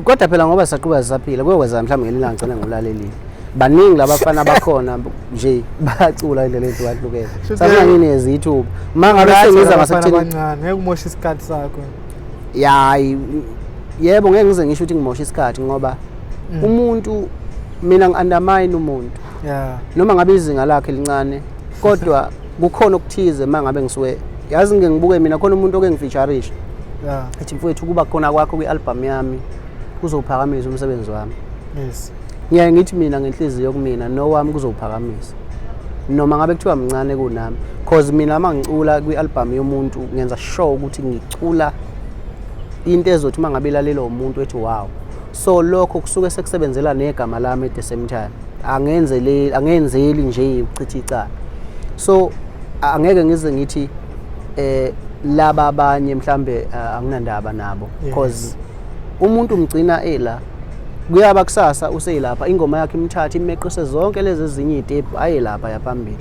kodwa phela ngoba saqhubeka sisaphila kuyokwenza mhlambe ngelinye ilanga ngigcina ngiwulalelile. Baningi labafana abakhona nje bayacula indlela ehlukahlukene. Safuna ngineze ithuba. Uma ngabe sengiza ngasekutheni abancane ngeke umoshe isikhathi sakho. Yayi yebo ngeke ngize ngisho ukuthi ngimoshe isikhathi ngoba umuntu mina ngi-undermine umuntu. Noma ngabe izinga lakhe lincane kodwa kukhona okuthize uma ngabe ngisuke yazi ngike ngibuke mina khona umuntu oke ngifeatureisha. Ethi mfowethu kuba khona kwakho kwi-album yami kuzowuphakamisa umsebenzi wami. Yes. Ngiyaye ngithi mina ngenhliziyo kumina nowami kuzowuphakamisa. Noma ngabe kuthiwa mncane kunami cause mina uma ngicula kwi-album yomuntu ngenza sure ukuthi ngicula into ezothi uma ngabe ilalelwa umuntu ethi wow. So lokho kusuke sekusebenzela negama lami at the same time. Angenzeli nje ukuchitha icala. So angeke ngize ngithi laba abanye mhlambe anginandaba nabo because umuntu umgcina ela kuyaba kusasa useyilapha ingoma yakhe imthatha imeqise zonke lezi ezinye izitepu aye lapha yaphambili.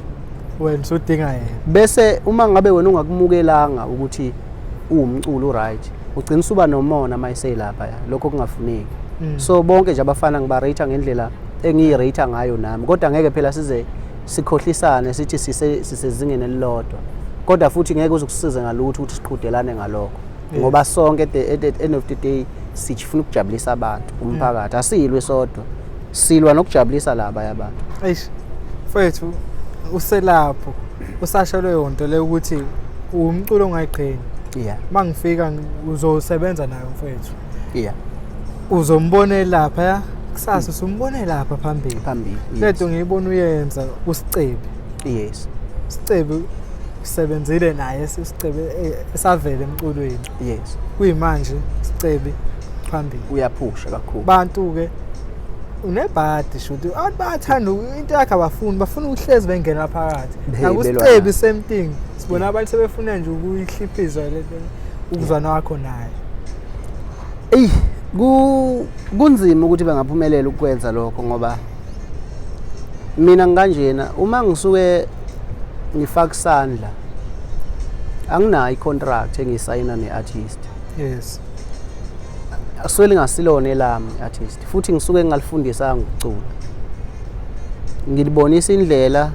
Wena usudinga yena. Bese uma ngabe wena ungakumukelanga ukuthi uwumculo right, ugcina usuba nomona mayiseyilapha ya lokho kungafuneki. So bonke nje abafana ngiba-rate ngendlela engiyi-rate ngayo nami, kodwa ngeke phela size sikhohlisane sithi sisezingeni elilodwa, kodwa futhi ngeke uze kusize ngalutho ukuthi siqhudelane ngalokho ngoba sonke at the end of the day sifuna ukujabulisa abantu, umphakathi. Asilwe sodwa, silwa nokujabulisa laba yabantu. Eish mfethu, uselapho usasho leyo nto le ukuthi umculo ongayiqheni. Mangifika uzosebenza nayo mfethu. Uzombone lapha kusasa, usumbone lapha phambili. Phambili. Lento ngiyibona uyenza uSicebi. Yes. Sicebi usebenzile naye, Sicebi esavele emculweni. Yes. Kuyimanje Sicebi phambili. Uyaphusha kakhulu. Bantu ke unebhadi shuthi abantu bayathanda into yakhe, abafuni, bafuna ukuhlezi bengena phakathi. NakuSicebi same thing. Sibona abantu sebefuna nje ukuyihliphiza lento ukuzwana wakho naye. Ey, kunzima ukuthi bengaphumelela ukwenza lokho ngoba mina ngikanjena uma ngisuke ngifaka isandla anginayo i-contract engisayina ne-artist. Yes. Asuke lingasilona elami artist futhi ngisuke ngingalifundisanga ukucula. Ngilibonisa indlela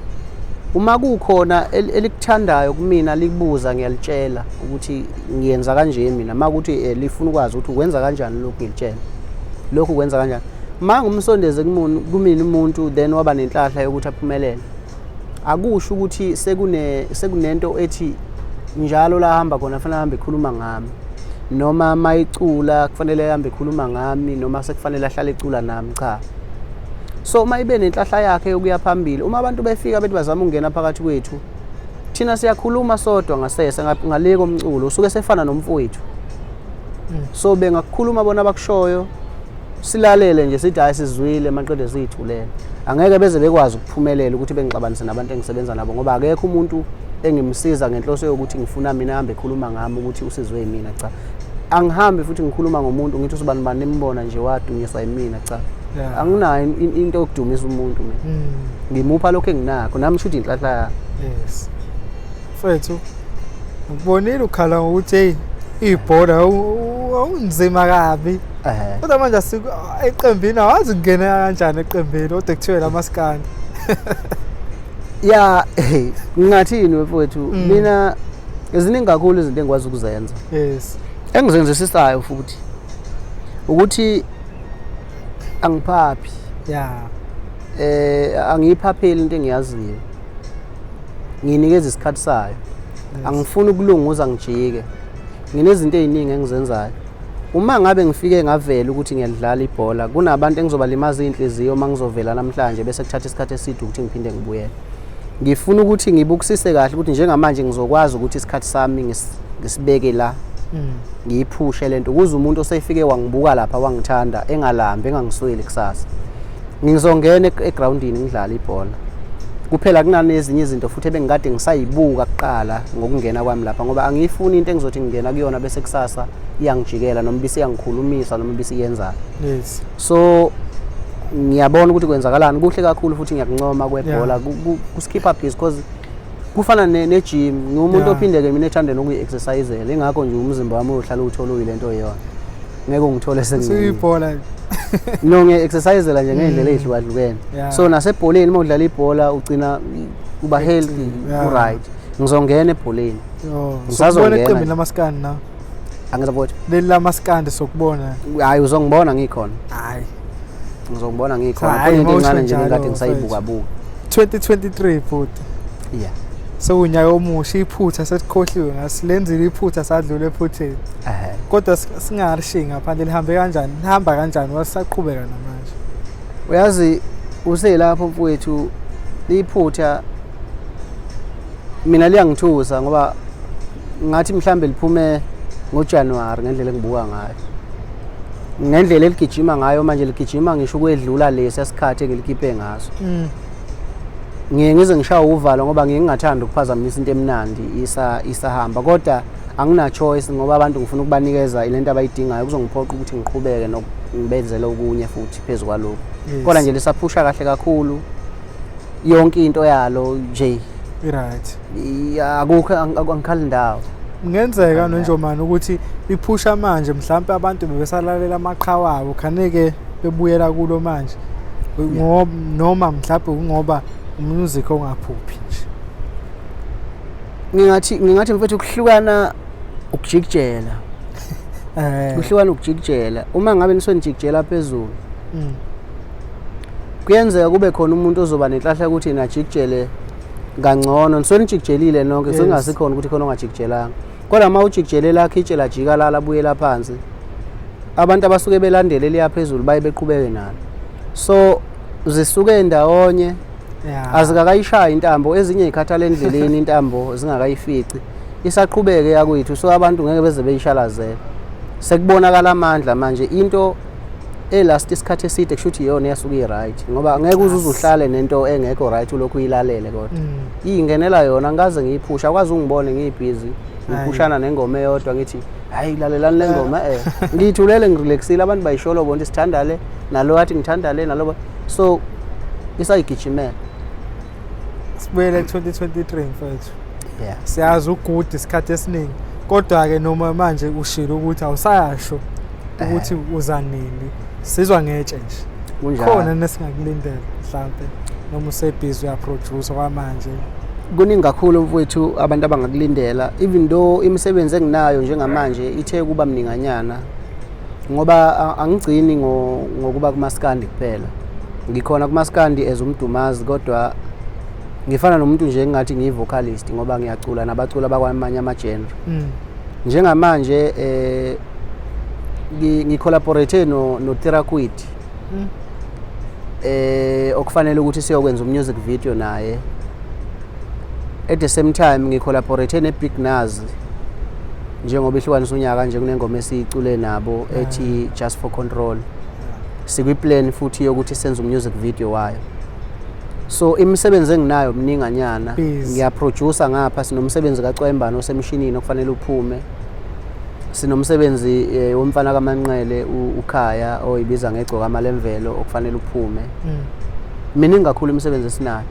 Uma kukhona elikuthandayo kumina likubuza, ngiyalitshela ukuthi ngiyenza kanje mina. Uma kuthi lifuna ukwazi ukuthi ukwenza kanjani lokhu, ngilitshela lokhu ukwenza kanjani. Uma ngumsondeze kumina umuntu, then waba nenhlahla yokuthi aphumelele, akusho ukuthi sekunento ethi njalo la hamba khona kufanele ahambe ekhuluma ngami, noma mayicula kufanele ahambe ekhuluma ngami, noma sekufanele ahlale ecula nami. Cha. So uma ibe nenhlahla yakhe yokuya phambili, uma abantu befika bethi bazama ukungena phakathi kwethu, thina siyakhuluma sodwa ngasese ngale komculo, usuke sefana nomfowethu. So bengakukhuluma bona abakushoyo, silalele nje, sithi hayi, sizwile, maqede siyithulele. Angeke beze bekwazi ukuphumelela ukuthi bengixabanise nabantu engisebenza nabo, ngoba akekho umuntu engimsiza ngenhloso yokuthi ngifuna mina ahambe ekhuluma ngami ukuthi usizwe yimina. Cha, angihambi futhi ngikhuluma ngomuntu ngithi usibani bani nimbona nje wadunyiswa yimina. Cha, anginayo into yokudumisa umuntu mina. Ngimupha lokho enginakho nami, shuthi inhlahla yami. Yes mfethu, ngikubonile ukhala ngokuthi hey, ibhola awunzima kabi, kodwa manje eqembini awazi kungena kanjani eqembini kodwa kuthiwe lamaskandi. Ya, ngingathini mfowethu, mina ziningi kakhulu izinto engikwazi ukuzenza, engizenzisisayo futhi ukuthi angiphaphi. Angiyiphapheli into engiyaziyo, ngiyinikeza isikhathi sayo. Angifuni ukulunguza ngijike. Nginezinto ey'ningi engizenzayo. Uma ngabe ngifike ngavela ukuthi ngiyalidlala ibhola, kunabantu engizobalimaza iy'nhliziyo uma ngizovela namhlanje bese kuthatha isikhathi eside ukuthi ngiphinde ngibuyele. Ngifuna ukuthi ngibukisise kahle ukuthi njengamanje ngizokwazi ukuthi isikhathi sami ngisibeke la, ngiyiphushe lento, ukuze umuntu osefike wangibuka lapha wangithanda engalambi, engangisweli kusasa. Ngizongena egrawundini ngidlale ibhola kuphela. Kunanezinye izinto futhi ebengikade ngisayibuka kuqala ngokungena kwami lapha, ngoba angiyifuni into engizothi ngingena kuyona bese kusasa iyangijikela, noma ibise iyangikhulumisa, noma ibise iyenzani. So ngiyabona ukuthi kwenzakalani kuhle kakhulu, futhi ngiyakuncoma kwebhola. Kusikhipha busy because kufana ne-gym. Ngiwumuntu ophinde-ke mina ethande nokuyi-exercisela, ingakho nje umzimba wami uyohlala uwuthole uyilento oyiyona. Ngeke ungithole Usuyibhola. No, ngiya-exercisela nje ngey'ndlela ey'hlukahlukene. So nasebholeni, uma udlala ibhola ugcina uba healthy, u-right. Ngizongena ebholeni. Oh, Ngisazongena sokubona eqembini nje. lamaskandi na? Angizwa mfowethu. Leli lamaskandi sokubona. Hhayi, uzongibona ngikhona. Hayi. Ngizongibona ngikhona. Hhayi, Khona into uma usho encane nje njalo, engikade ngisayibukabuka. 2023 futhi. Sewunyaka omusha, iphutha sesikhohliwe ngasilenzile iphutha, sadlula ephutheni. Kodwa singalishiyi ngaphandle, lihambe kanjani? Lihamba kanjani? Wasaqhubeka namanje. Uyazi, uselapho mfowethu, iphutha mina liyangithusa, ngoba ngathi mhlambe liphume ngoJanuary ngendlela engibuka ngayo, ngendlela eligijima ngayo manje, ligijima ngisho ukwedlula lesi sikhathi engilikhiphe ngaso. Ngiye ngize ngishawe uvalo, ngoba ngiye ngingathandi ukuphazamisa into emnandi isahamba, kodwa angina choice, ngoba abantu ngifuna ukubanikeza lento abayidingayo. Kuzongiphoqa ukuthi ngiqhubeke nokubenzela okunye futhi phezu kwalokhu. Kodwa nje lisaphusha kahle kakhulu, yonke into yalo nje. I-right. Akukho, angikhali ndawo. Kungenzeka nonjomani ukuthi iphusha manje, mhlampe abantu bebesalalela amaqhawe abo, khane-ke bebuyela kulo manje, ngoba noma mhlampe kungoba umusic ongaphuphi nje. Ngingathi mfethu kuhlukana ukujikijela. Kuhlukana ukujikijela. Uma ngabe nisonijikijela phezulu, kuyenzeka kube khona umuntu ozoba nenhlahla ukuthi yena ajikijele kangcono. Nisonijikijelile nonke, sengingasikhona ukuthi khona ongajikijelanga, kodwa uma ujikijele lakho itshe lajika lala buyela phansi, abantu abasuke belandele liya phezulu baye beqhubeke nalo. So zisuke ndawonye, azikakayishayi intambo, ezinye zikhathala endleleni, intambo zingakayifici, isaqhubeke yakwethu. So abantu ngeke beze beyishalazele. Sekubonakala amandla manje, into elast isikhathi eside kusho ukuthi iyona eyasuke i-right, ngoba ngeke uze uhlale nento engekho right ulokhu uyilalele, kodwa iyingenela yona. Angikaze ngiyiphusha, akwazi ungibone ngiyibhizi ngiphushana nengoma eyodwa ngithi hayi, lalelani le ngoma. Ngiyithulele, ngirelaxile, abantu bayisholo bona sithanda le, nalo athi ngithanda le, nalo so isayigijimela. Sibuyele ku-2023 mfethu. Yeah. Siyazi ugude isikhathi esiningi, kodwa-ke noma manje ushilo ukuthi awusayasho ukuthi uza nini, sizwa ngetshe nje. Kunjalo. Khona nesingakulindela mhlampe? Noma usebhizi uyaproduce kwamanje? Kuningi kakhulu, mfowethu, abantu abangakulindela, even though imisebenzi enginayo njengamanje ithe kuba mninganyana, ngoba angigcini ngokuba kumaskandi kuphela. Ngikhona kumaskandi as umdumazi, kodwa ngifana nomuntu nje engathi ngiyi-vocalist ngoba ngiyacula nabaculi abakwamanye ama-genre. Njengamanje ngicollaborate no Tirakwiti okufanele ukuthi siyokwenza umusic video naye. At the same time ngicollaborate ne-Big Nuz, njengoba ihlukanisa unyaka nje, kunengoma esiyicule nabo ethi Just for Control. Sikwi-plan futhi yokuthi senze umusic video wayo. So imisebenzi enginayo mninganyana. Busy. Ngiyaproducer ngapha, sinomsebenzi kaCwembane osemshinini okufanele uphume, sinomsebenzi womfana kaManqele uKhaya oyibiza ngegcokama lemvelo okufanele uphume. Miningi kakhulu imisebenzi esinayo,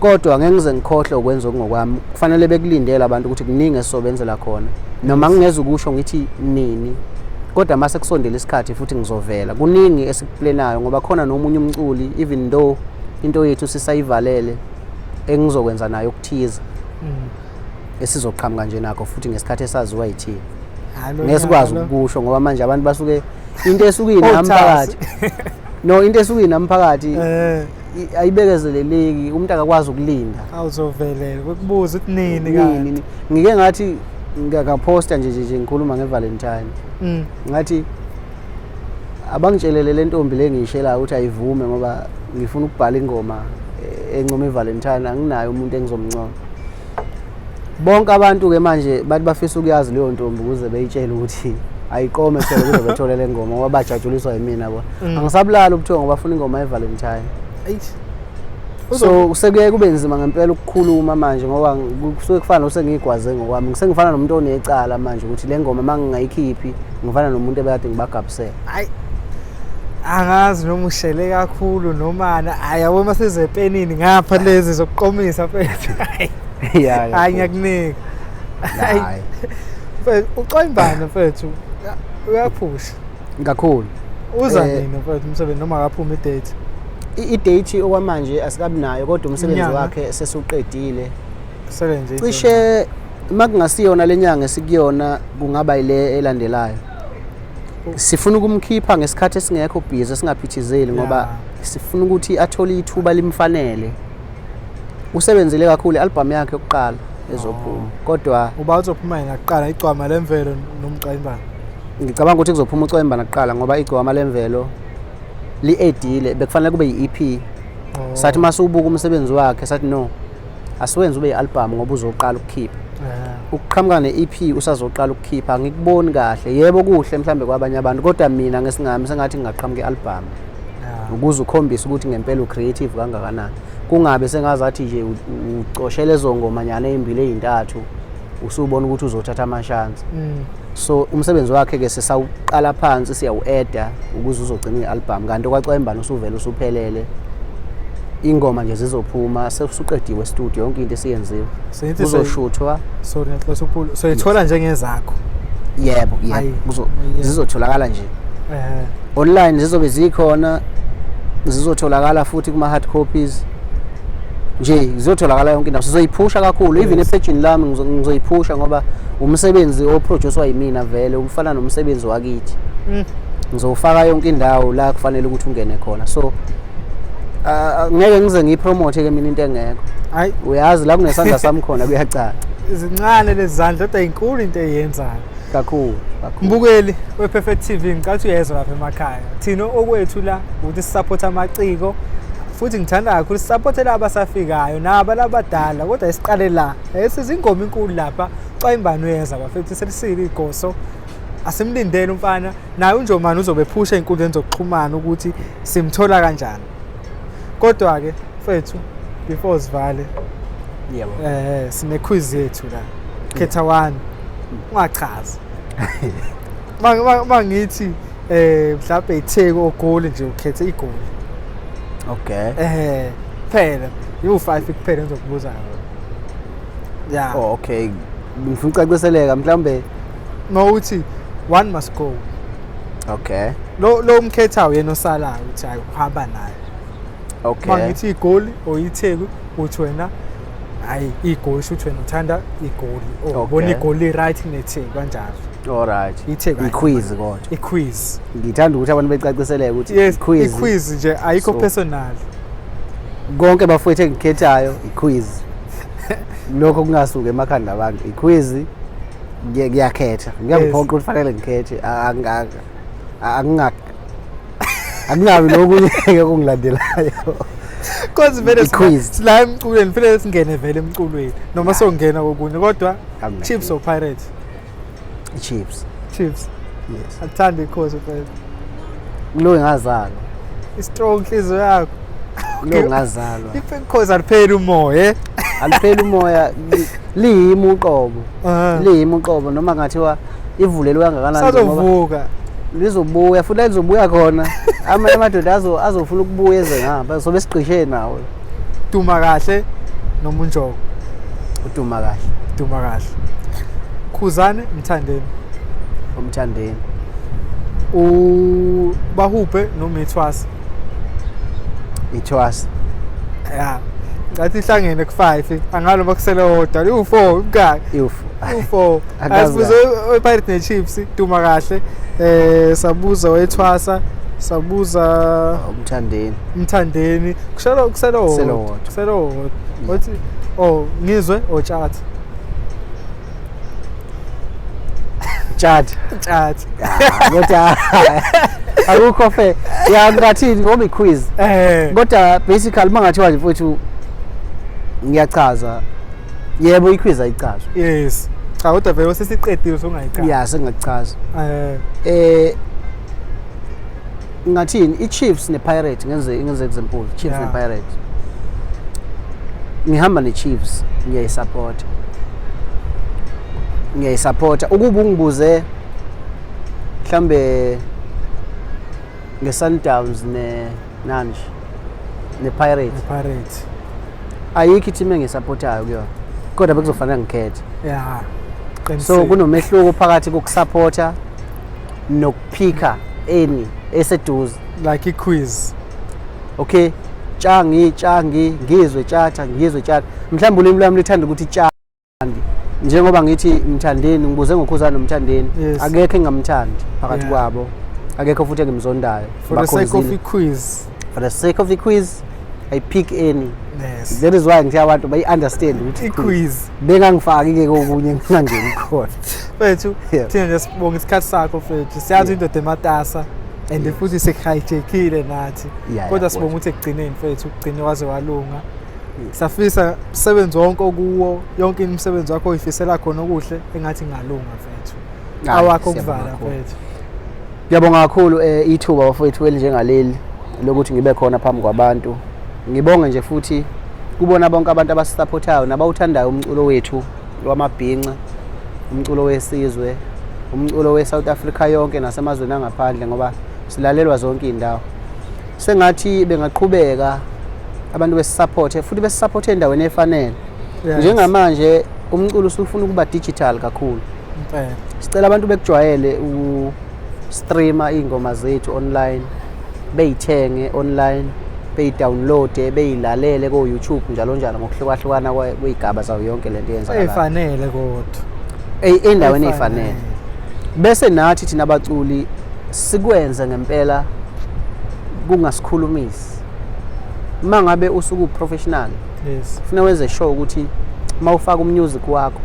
kodwa ngeke ngize ngikhohlwe ukwenza okungokwami. Kufanele bekulindele abantu ukuthi kuningi esisobenzela khona, noma ngingeze ukusho ngithi nini, kodwa mase kusondela isikhathi futhi ngizovela. Kuningi esikuplanayo ngoba khona nomunye umculi, even though into yethu sisayivalele, engizokwenza nayo okuthize esizoqhamuka nje nakho futhi ngesikhathi esaziwa yithina. Hayi, lo Ngeke sikwazi nyaka lo. Ukusho ngoba manje abantu basuke into esuke inami Othasi. phakathi, no, into esuke inami phakathi ayibekezeleleki, umuntu akakwazi ukulinda. Awuzovelela ukubuza ukuthi nini kanti. Nini? Ngike ngathi ngakaphosta nje ngikhuluma ngeValentine, ngathi abangitshelele le ntombi le ngiyishelayo ukuthi ayivume ngoba ngifuna ukubhala ingoma encoma iValentine, anginayo umuntu engizomncoma. Bonke abantu-ke manje bathi bafisa ukuyazi leyo ntombi ukuze beyitshele ukuthi ayiqome phela ukuze bethole le ngoma, ngoba bajatshuliswa yimina bona. Angisabulali ubuthongo, bafuna ingoma yeValentine. Eish. So sekuye kube nzima ngempela ukukhuluma manje ngoba kusuke kufana nosengiyigwaze ngokwami, ngisengifana nomuntu onecala manje ukuthi le ngoma uma ngingayikhiphi ngifana nomuntu ebekade ngibagabusela. Hayi, angazi noma ushele kakhulu noma na, hayi yabo, uma sizepenini ngapha lezi zokuqomisa, mfethu. Hayi. Hayi, ngiyakunika. Hayi. Hayi. Mfethu, uCwayimbane, mfethu, uyaphusha. Kakhulu. Uza nini, mfethu, umsebenzi, noma akaphuma idate? I-date okwamanje asikabi nayo, kodwa umsebenzi Inyanga? wakhe sesiwuqedile. Sele nje Cishe uma kungasiyona le nyanga esikuyona, kungaba ile elandelayo. Sifuna ukumkhipha ngesikhathi esingekho busy, esingaphithizeli, ngoba sifuna ukuthi athole ithuba limfanele. Usebenzile kakhulu, i-album yakhe yokuqala ezophuma, kodwa Uba uzophuma yena kuqala, igcwama lemvelo nomCwayimbane? Ngicabanga ukuthi kuzophuma uCwembana kuqala ngoba igcwama lemvelo li-edile, bekufanele kube yi-EP. Sathi uma siwubuka umsebenzi wakhe sathi no, asiwenze ube yi-album ngoba uzoqala ukukhipha. Ukuqhamuka ne-EP usazoqala ukukhipha ngikuboni kahle. Yebo, kuhle mhlambe kwabanye abantu, kodwa mina ngesingami sengathi ngingaqhamuka i-album ukuze ukhombise ukuthi ngempela u-creative kangakanani, kungabe sengazathi nje ucoshele lezo ngoma nyana ey'mbili ey'ntathu usubona ukuthi uzothatha amashansi. So umsebenzi wakhe-ke sisawuqala phansi, siyawu-eda ukuze uzogcina i-album, kanti okwaCwembane usuvele usuphelele, ingoma nje zizophuma sesuqediwe studio, yonke into esiyenziwe. Sengithi Kuzoshuthwa. Sorry, ngiyaxolisa ukuphula. So ithola njengezakho. Yebo. Ayi, yeah. Zizotholakala nje online, zizobe zikhona, zizotholakala futhi kuma-hard copies nje, zizotholakala yonke indawo. Sizoyiphusha kakhulu, even ephejini lami ngizoyiphusha ngoba umsebenzi oproducwa yimina vele ufana nomsebenzi wakithi. Ngizowufaka yonke indawo la kufanele ukuthi ungene khona, so ngeke ngize ngiyipromote ke mina into engekho. Hayi. Uyazi la kunesandla sami khona kuyacaca. Zincane lezi zandla, kodwa inkulu into eyenzayo. Kakhulu kakhulu. Mbukeli we-Perfect TV, ngicathi uyezwa lapha emakhaya. Thina okwethu la ukuthi sisupport amaciko, futhi ngithanda kakhulu sisupporte laba abasafikayo naba labadala, kodwa isiqale la. Sizingoma inkulu lapha, Cwayimbane uyeza bafethu, selisile igoso. Asimlindele umfana, naye uNjomane uzobe ephusha ey'nkundleni zokuxhumana ukuthi simthola kanjani. Kodwa-ke mfethu, before sivale, Yebo. Sine quiz yethu la. Khetha one. Ungachazi. Mangithi mhlawumbe iTheku oGoli nje, ukhethe iGoli. Okay. Phela u5 kuphela engizokubuza yona. Yeah. Oh, okay, ngifuna ukucaciseleka mhlawumbe. Mawuthi one must go. Okay. Lo umkhethayo yena osalayo uthi hayi, uhamba naye. Okay. Uma ngithi igoli or iTheku, uthi wena hayi igoli, shuthi wena uthanda igoli or ubona igoli right kuneTheku kanjalo. All right. ITheku. I-quiz kodwa. I-quiz. Ngithanda ukuthi abantu becaciseleke ukuthi Yes, i-quiz. I-quiz nje ayikho personal. Konke bafowethu engikhethayo i-quiz. Lokho kungasuka emakhanda abantu. I-quiz ngiyakhetha. Ngiyangiphoqa ukuthi fanele ngikhethe. Akungabi lokunye okungilandelayo. Cause vele I-quiz. sila emculweni, vele singene vele emculweni noma songena kokunye, kodwa Chiefs or Pirates? I-Chiefs. Chiefs. Yes. Akuthandi ikhosi mfethu. Kulo ngazalwa. I-strong inhliziyo yakho. Kulo ngazalwa. Ikhosi alipheli umoya, eh? Alipheli umoya, liyimi uqobo. Liyimi uqobo noma ngathiwa ivulelwe kangakanani ngoba sazovuka. Lizobuya futhi lizobuya khona. Amanye amadoda azofuna ukubuya eze ngapha sobe siqishe nawo. Duma kahle noma uNjoko? Uduma kahle. Duma kahle. Khuzani Mthandeni? Umthandeni. Bahubhe noma ithwasa? Ithwasa. Ya. Ngathi ihlangene ku5 angalo makusele wodwa u4 umkaki. U4. U4. Asibuze wePirates neChiefs, duma kahle. Sabuza wethwasa, sabuza Umthandeni. Umthandeni. Kuselo wodwa. Kuselo wodwa. Wathi oh ngizwe otshatha. Chat. Chat. Kodwa akukho fair. Ya ngathini ngoba i-quiz. Kodwa basically mangathiwa nje mfowethu ngiyachaza. Yebo i-quiz ayichazwa. Yes. Cha kodwa vele sesiqedile songayichaza. Yeah, sengakuchaza. Ngathini i-Chiefs ne-Pirates, ngenze example, Chiefs ne-Pirates. Ngihamba ne-Chiefs, ngiyayisupport. Ngiyayisupporta. Ukuba ungibuze mhlambe nge-Sundowns ne-Nanj ne-Pirates. Ne-Pirates. Ayikho i-team engiyisupportayo kuyona. Kodwa bekuzofanele ngikhethe. Yeah. So kunomehluko phakathi kokusupporta nokuphika any eseduze. Like i-quiz. Okay. Tshangi ngizwe tshatha ngizwe tshatha. Mhlawumbe ulimi lwami lithanda ukuthi tshangi. Njengoba ngithi Mthandeni, ngibuze ngoKhuzani noMthandeni. Akekho engamthandi phakathi kwabo. Akekho futhi engimzondayo. For the sake of the quiz. For the sake of the quiz, I pick any. Yes. That is why ngithi abantu bayi understand ukuthi i-quiz. Bengangifaki ke kokunye ngingangeni khona. Mfethu, thina nje sibonga isikhathi sakho mfethu. Siyazi indoda ematasa and futhi sekuhijackile nathi. Kodwa sibonga ukuthi ekugcineni mfethu, ugcine waze walunga. Safisa umsebenzi wonke okuwo, yonke imisebenzi wakho oyifisela khona okuhle engathi ngalunga mfethu. Awakho ukuvala mfethu. Ngiyabonga kakhulu ithuba bafowethu elinjengaleli lokuthi ngibe khona phambi kwabantu. Ngibonge nje futhi kubona bonke abantu abasupportayo nabawuthandayo umculo wethu wamabhinca, umculo wesizwe, umculo weSouth Africa yonke nasemazweni angaphandle ngoba silalelwa zonke indawo. Sengathi bengaqhubeka abantu besupporte futhi besupporte endaweni efanele. Njengamanje umculo usufuna ukuba digital kakhulu. Sicela abantu bekujwayele u-streamer ingoma zethu online, beyithenge online, beyidownloade, beyilalele ko YouTube njalo njalo ngokuhlukahlukana kwezigaba zayo yonke lento eyenzakalayo. Efanele kodwa. Endaweni efanele. Bese nathi thina abaculi sikwenze ngempela kungasikhulumisi. Uma ngabe usuku professional, yes, ufuna wenze sure ukuthi mawufaka umusic wakho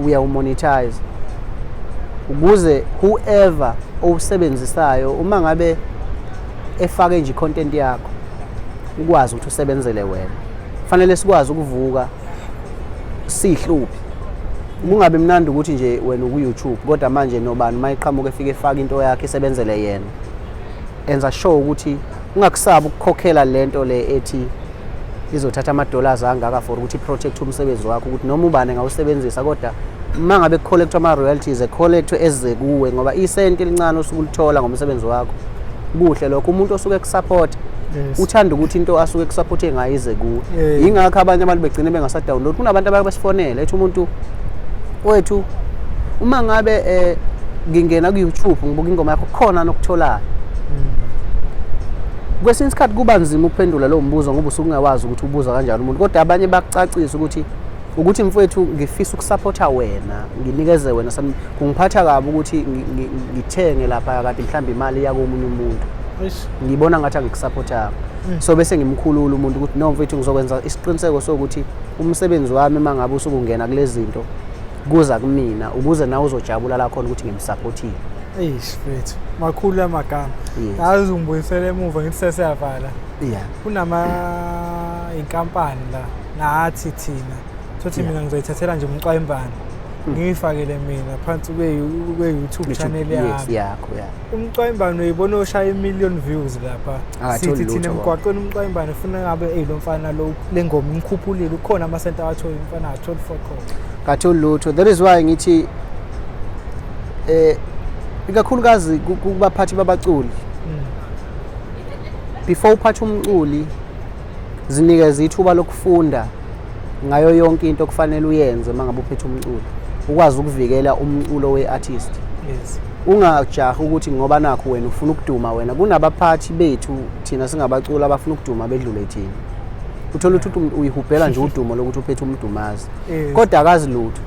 uyawu-monetize ukuze whoever owusebenzisayo uma ngabe efake nje content yakho ukwazi ukuthi usebenzele wena. Fanele sikwazi ukuvuka sihluphi. Kungabe mnandi ukuthi nje wena uku YouTube kodwa manje nobani mayiqhamuka efike efaka into yakhe isebenzele yena. Enza sure ukuthi ungakusabi ukukhokhela lento le ethi izothatha ama-dollars angaka for ukuthi protect umsebenzi wakho, ukuthi noma ubani engawusebenzisa kodwa uma ngabe kucollectwa ama-royalties ecollectwe eze kuwe ngoba isenti elincane osuke ulithola ngomsebenzi wakho. Kuhle lokho, umuntu osuke ekusupport uthanda ukuthi into asuke ekusupport ngayo ize kuwe. Yingakho abanye abantu begcine bengasa-download. Kunabantu abaye besifonela ethi umuntu wethu uma ngabe ngingena ku-YouTube ngibuka ingoma yakho khona nokutholayo. Kwesinye isikhathi kuba nzima ukuphendula lowo mbuzo ngoba usuke ungawazi ukuthi ubuza kanjani umuntu, kodwa abanye bakucacisa ukuthi mfowethu, ngifisa ukusupporta wena, nginikeze wena sami. Kungiphatha kabi ukuthi ngithenge lapha kanti mhlawumbe imali iya komunye umuntu. Ngibona ngathi angikusupportanga. So bese ngimkhulula umuntu ukuthi, no mfowethu, ngizokwenza isiqiniseko sokuthi umsebenzi wami, uma ngabe usukungena kulezi zinto, kuza kumina ukuze nawe uzojabula la khona ukuthi ngimsupportile. Eish mfethu, makhulu amagama. Yazi ungibuyisele emuva, ngithi sesiyavala. Kunama inkampani la nathi thina thothi mina ngizoyithathela nje umcwayimbane, ngiyifakele mina phansi kwe-YouTube channel yami. Yakho, yeah. Umcwayimbane uyibona oshaya i-million views lapha. Akatholi Sithi thina lutho. Emgwaqweni umcwayimbane ufuna ngabe, eyi, lo mfana lo, le ngoma imkhuphulile, ukhona amasenti awatholi umfana, atholi for khona. Katholi lutho. That is why ngithi ikakhulukazi kubaphathi babaculi, before uphathe umculi, zinikeze ithuba lokufunda ngayo yonke into okufanele uyenze uma ngabe uphethe umculo, ukwazi ukuvikela umculo we-artist. Ungajahi ukuthi ngoba nakho wena ufuna ukuduma wena. Kunabaphathi bethu thina singabaculi abafuna ukuduma bedlule thina. Uthola ukuthi umuntu uyihubhela nje udumo lokuthi uphethe umdumazi, kodwa akazi lutho.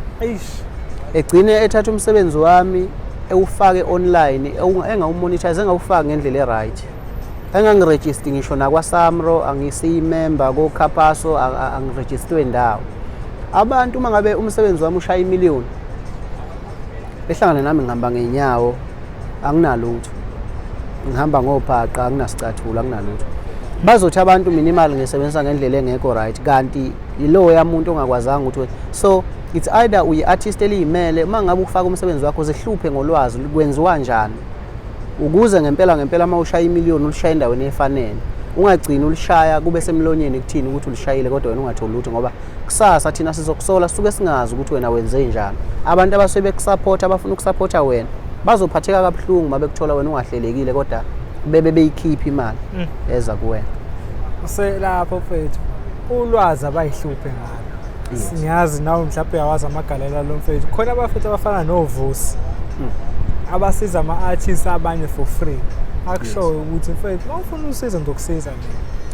Egcine ethatha umsebenzi wami ewufake online, engawumonetize, engawufaki ngendlela e-right, engangirejisti ngisho nakwaSAMRO, angisiyimember koCAPASSO, angirejistiwe ndawo. Abantu uma ngabe umsebenzi wami ushaya imiliyoni, behlangane nami ngihamba ngey'nyawo, anginalutho, ngihamba ngobhaqa, anginasicathulo, anginalutho, bazothi abantu mina imali ngiyisebenzisa ngendlela engekho right, kanti yiloya muntu ongakwazanga ukuthi. So it's either uyi-artist eliyimele, uma ngabe ufaka umsebenzi wakho, zihluphe ngolwazi kwenziwa kanjani ukuze ngempela ngempela uma ushaya imiliyoni ulishaya endaweni efanele, ungagcini ulishaya kube semlonyeni kuthini ukuthi ulishayile kodwa wena ungatholi lutho, ngoba kusasa thina sizokusola, sisuke singazi ukuthi wena wenze njani. Abantu abasuke bekusupport, abafuna ukusupporta wena, bazophatheka kabuhlungu uma bekuthola wena ungahlelekile kodwa bebe beyikhipha imali eza kuwena. Uselapho mfethu, ulwazi abayihluphe ngalo. Ngiyazi nawe mhlawumbe uyawazi amagalela lo mfethu. Khona abafethu abafana noVusi abasiza ama-artists abanye for free, akushoyo ukuthi mfethu, uma ufuna usizo ngizokusiza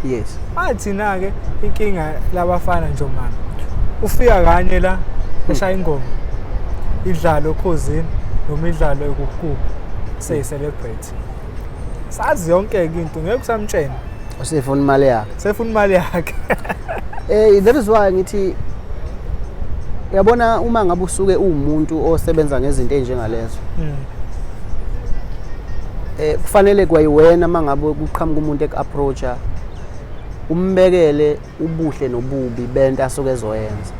mina. Athina-ke inkinga labafana nje mama, ufika kanye la eshaya ingoma, idlalo okhozini noma idlalo ekukuphi, seyi-celebrate, sazi yonke-ke into, ngeke usamtshena. Usefuna imali yakhe. Sefuna imali yakhe. That is why ngithi, uyabona, uma ngabe usuke uwumuntu osebenza ngezinto ey'njengalezo, kufanele kwayiwena uma ngabe kuqhamuka umuntu eku-approacha, umbekele ubuhle nobubi bento asuke ezoyenza,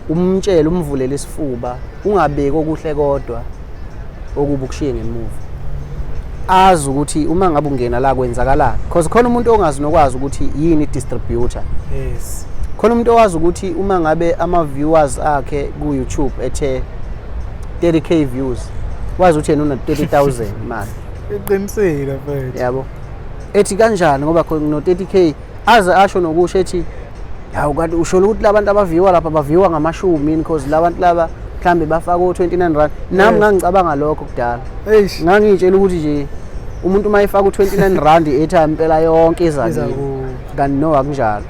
umtshele, umvulele isifuba, ungabeki okuhle kodwa, okubi ukushiye ngemuva, azi ukuthi uma ngabe ungena la kwenzakalani, because khona umuntu ongazi nokwazi ukuthi yini i-distributor. Khona umuntu owazi ukuthi uma ngabe ama-viewers akhe ku-YouTube ethe 30K views, wazi ukuthi yena una 30,000 mali. Iqinisile mfethu. Yabo, ethi kanjani ngoba khona no 30K, aze asho nokusho ethi, hawu, kanti usho ukuthi labantu abaviewa lapha baviewa ngamashumi yini? Because labantu laba mhlambe bafaka o-29 rand. Nami ngangicabanga lokho kudala. Ngangiyitshela ukuthi nje umuntu uma efaka u-29 rand i-airtime impela yonke iza Iza kimi. kuwe. Kanti no, akunjalo,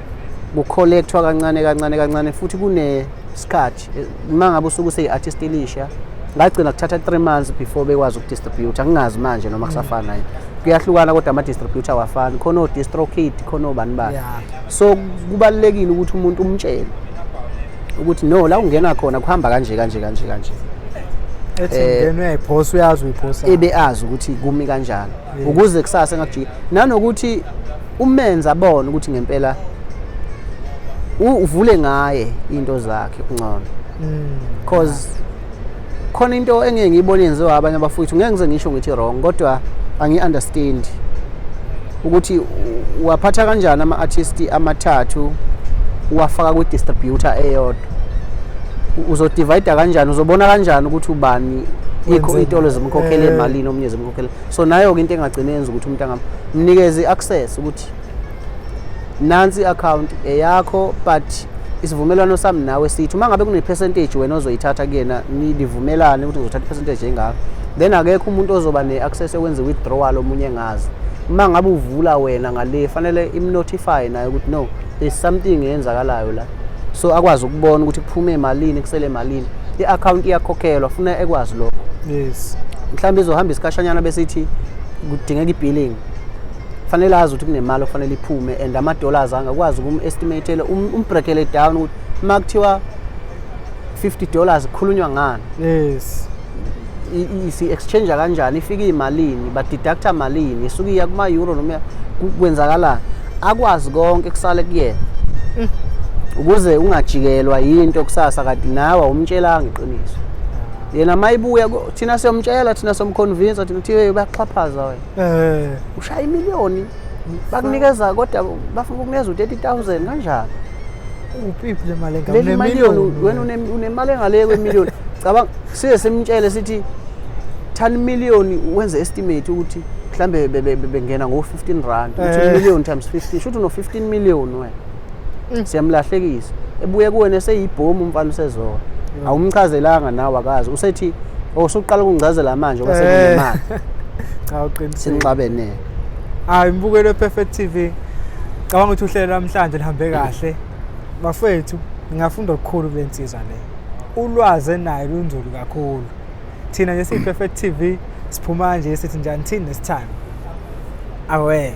kucollectwa kancane kancane kancane, futhi kunesikhathi. Uma ngabe usuke useyi-artist elisha, ngagcina kuthatha 3 months before bekwazi ukudistribute. Angingazi manje noma kusafana yini, kuyahlukana, kodwa ama-distributor awafani, khona o-DistroKid, khona obani bani. So kubalulekile ukuthi umuntu umtshele ukuthi no, la ungena khona kuhamba kanje kanje kanje kanje. Ethi ngena uyayiphosa, uyazi uyiphosa. Ebe azi ukuthi kumi kanjani, ukuze kusasa engakujiki, nanokuthi umenze abone ukuthi ngempela uvule ngaye into zakhe kungcono, cause khona into engeke ngiyibone yenziwa abanye abafowethu, ngeke ngize ngisho ngithi wrong, kodwa angi-understand ukuthi uwaphatha kanjani ama-artist amathathu, uwafaka kwi-distributor eyodwa. Uzodivida kanjani? Uzobona kanjani ukuthi ubani ikho Wenzeni? iy'tolo zimkhokhele emalini, omunye zimkhokhele? So nayo-ke into engagcine yenza ukuthi umuntu angamnikeze i-access ukuthi nansi i-account eyakho, but isivumelwano sami nawe sithi uma ngabe kune-percentage wena ozoyithatha kuyena, nivumelane ukuthi ngizothatha i-percentage engaka, then akekho umuntu ozoba ne-access yokwenza i-withdrawal omunye engazi. Uma ngabe uvula wena ngale, fanele imnotify nayo ukuthi no, there's something eyenzakalayo la, so akwazi ukubona ukuthi kuphume malini, kusele malini. I-account iyakhokhelwa, funa ekwazi lokho. Mhlawumbe izohamba isikhashanyana bese ithi kudingeka i-billing, fanele azi ukuthi kunemali okufanele iphume and ama-dollars angakwazi ukum-estimatele, umbreakele down ukuthi uma kuthiwa $50 kukhulunywa ngani. Si-exchange kanjani, ifike imalini, badeducta malini, isuke iya kuma-euro noma kwenzakalani, akwazi konke kusale kuyena ukuze ungajikelwa yinto kusasa kanti nawe awumtshelanga iqiniso. Yena mayibuya thina siyomtshela, thina somconvince, thina thiwe bayaxhaphaza wena, ushaya imiliyoni bakunikeza, kodwa bafuna ukukunikeza u-30,000 kanjani? Uphi le mali? Leli miliyoni wena unemali engale kwemiliyoni. Cabanga, size simtshele sithi 10 million, wenze estimate ukuthi mhlambe bengena ngo-15 rand, uthi million times 15 shuthi uno-15 million wena. Siyamlahlekisa, ebuye kuwena eseyibhomu umfana, usezola, awumchazelanga nawe, akazi, usethi oh, usuqala ukungichazela manje ngoba sekunemali. Cha, uqinisile. Senixabene. Hayi, imbukelo Perfect TV. Cabanga ukuthi uhlelo namhlanje lihambe kahle. Bafethu, ngingafunda okukhulu kule nsizwa le. Ulwazi enayo lunzulu kakhulu. Thina nje siyi Perfect TV siphuma nje sithi njani, until next time. Awe.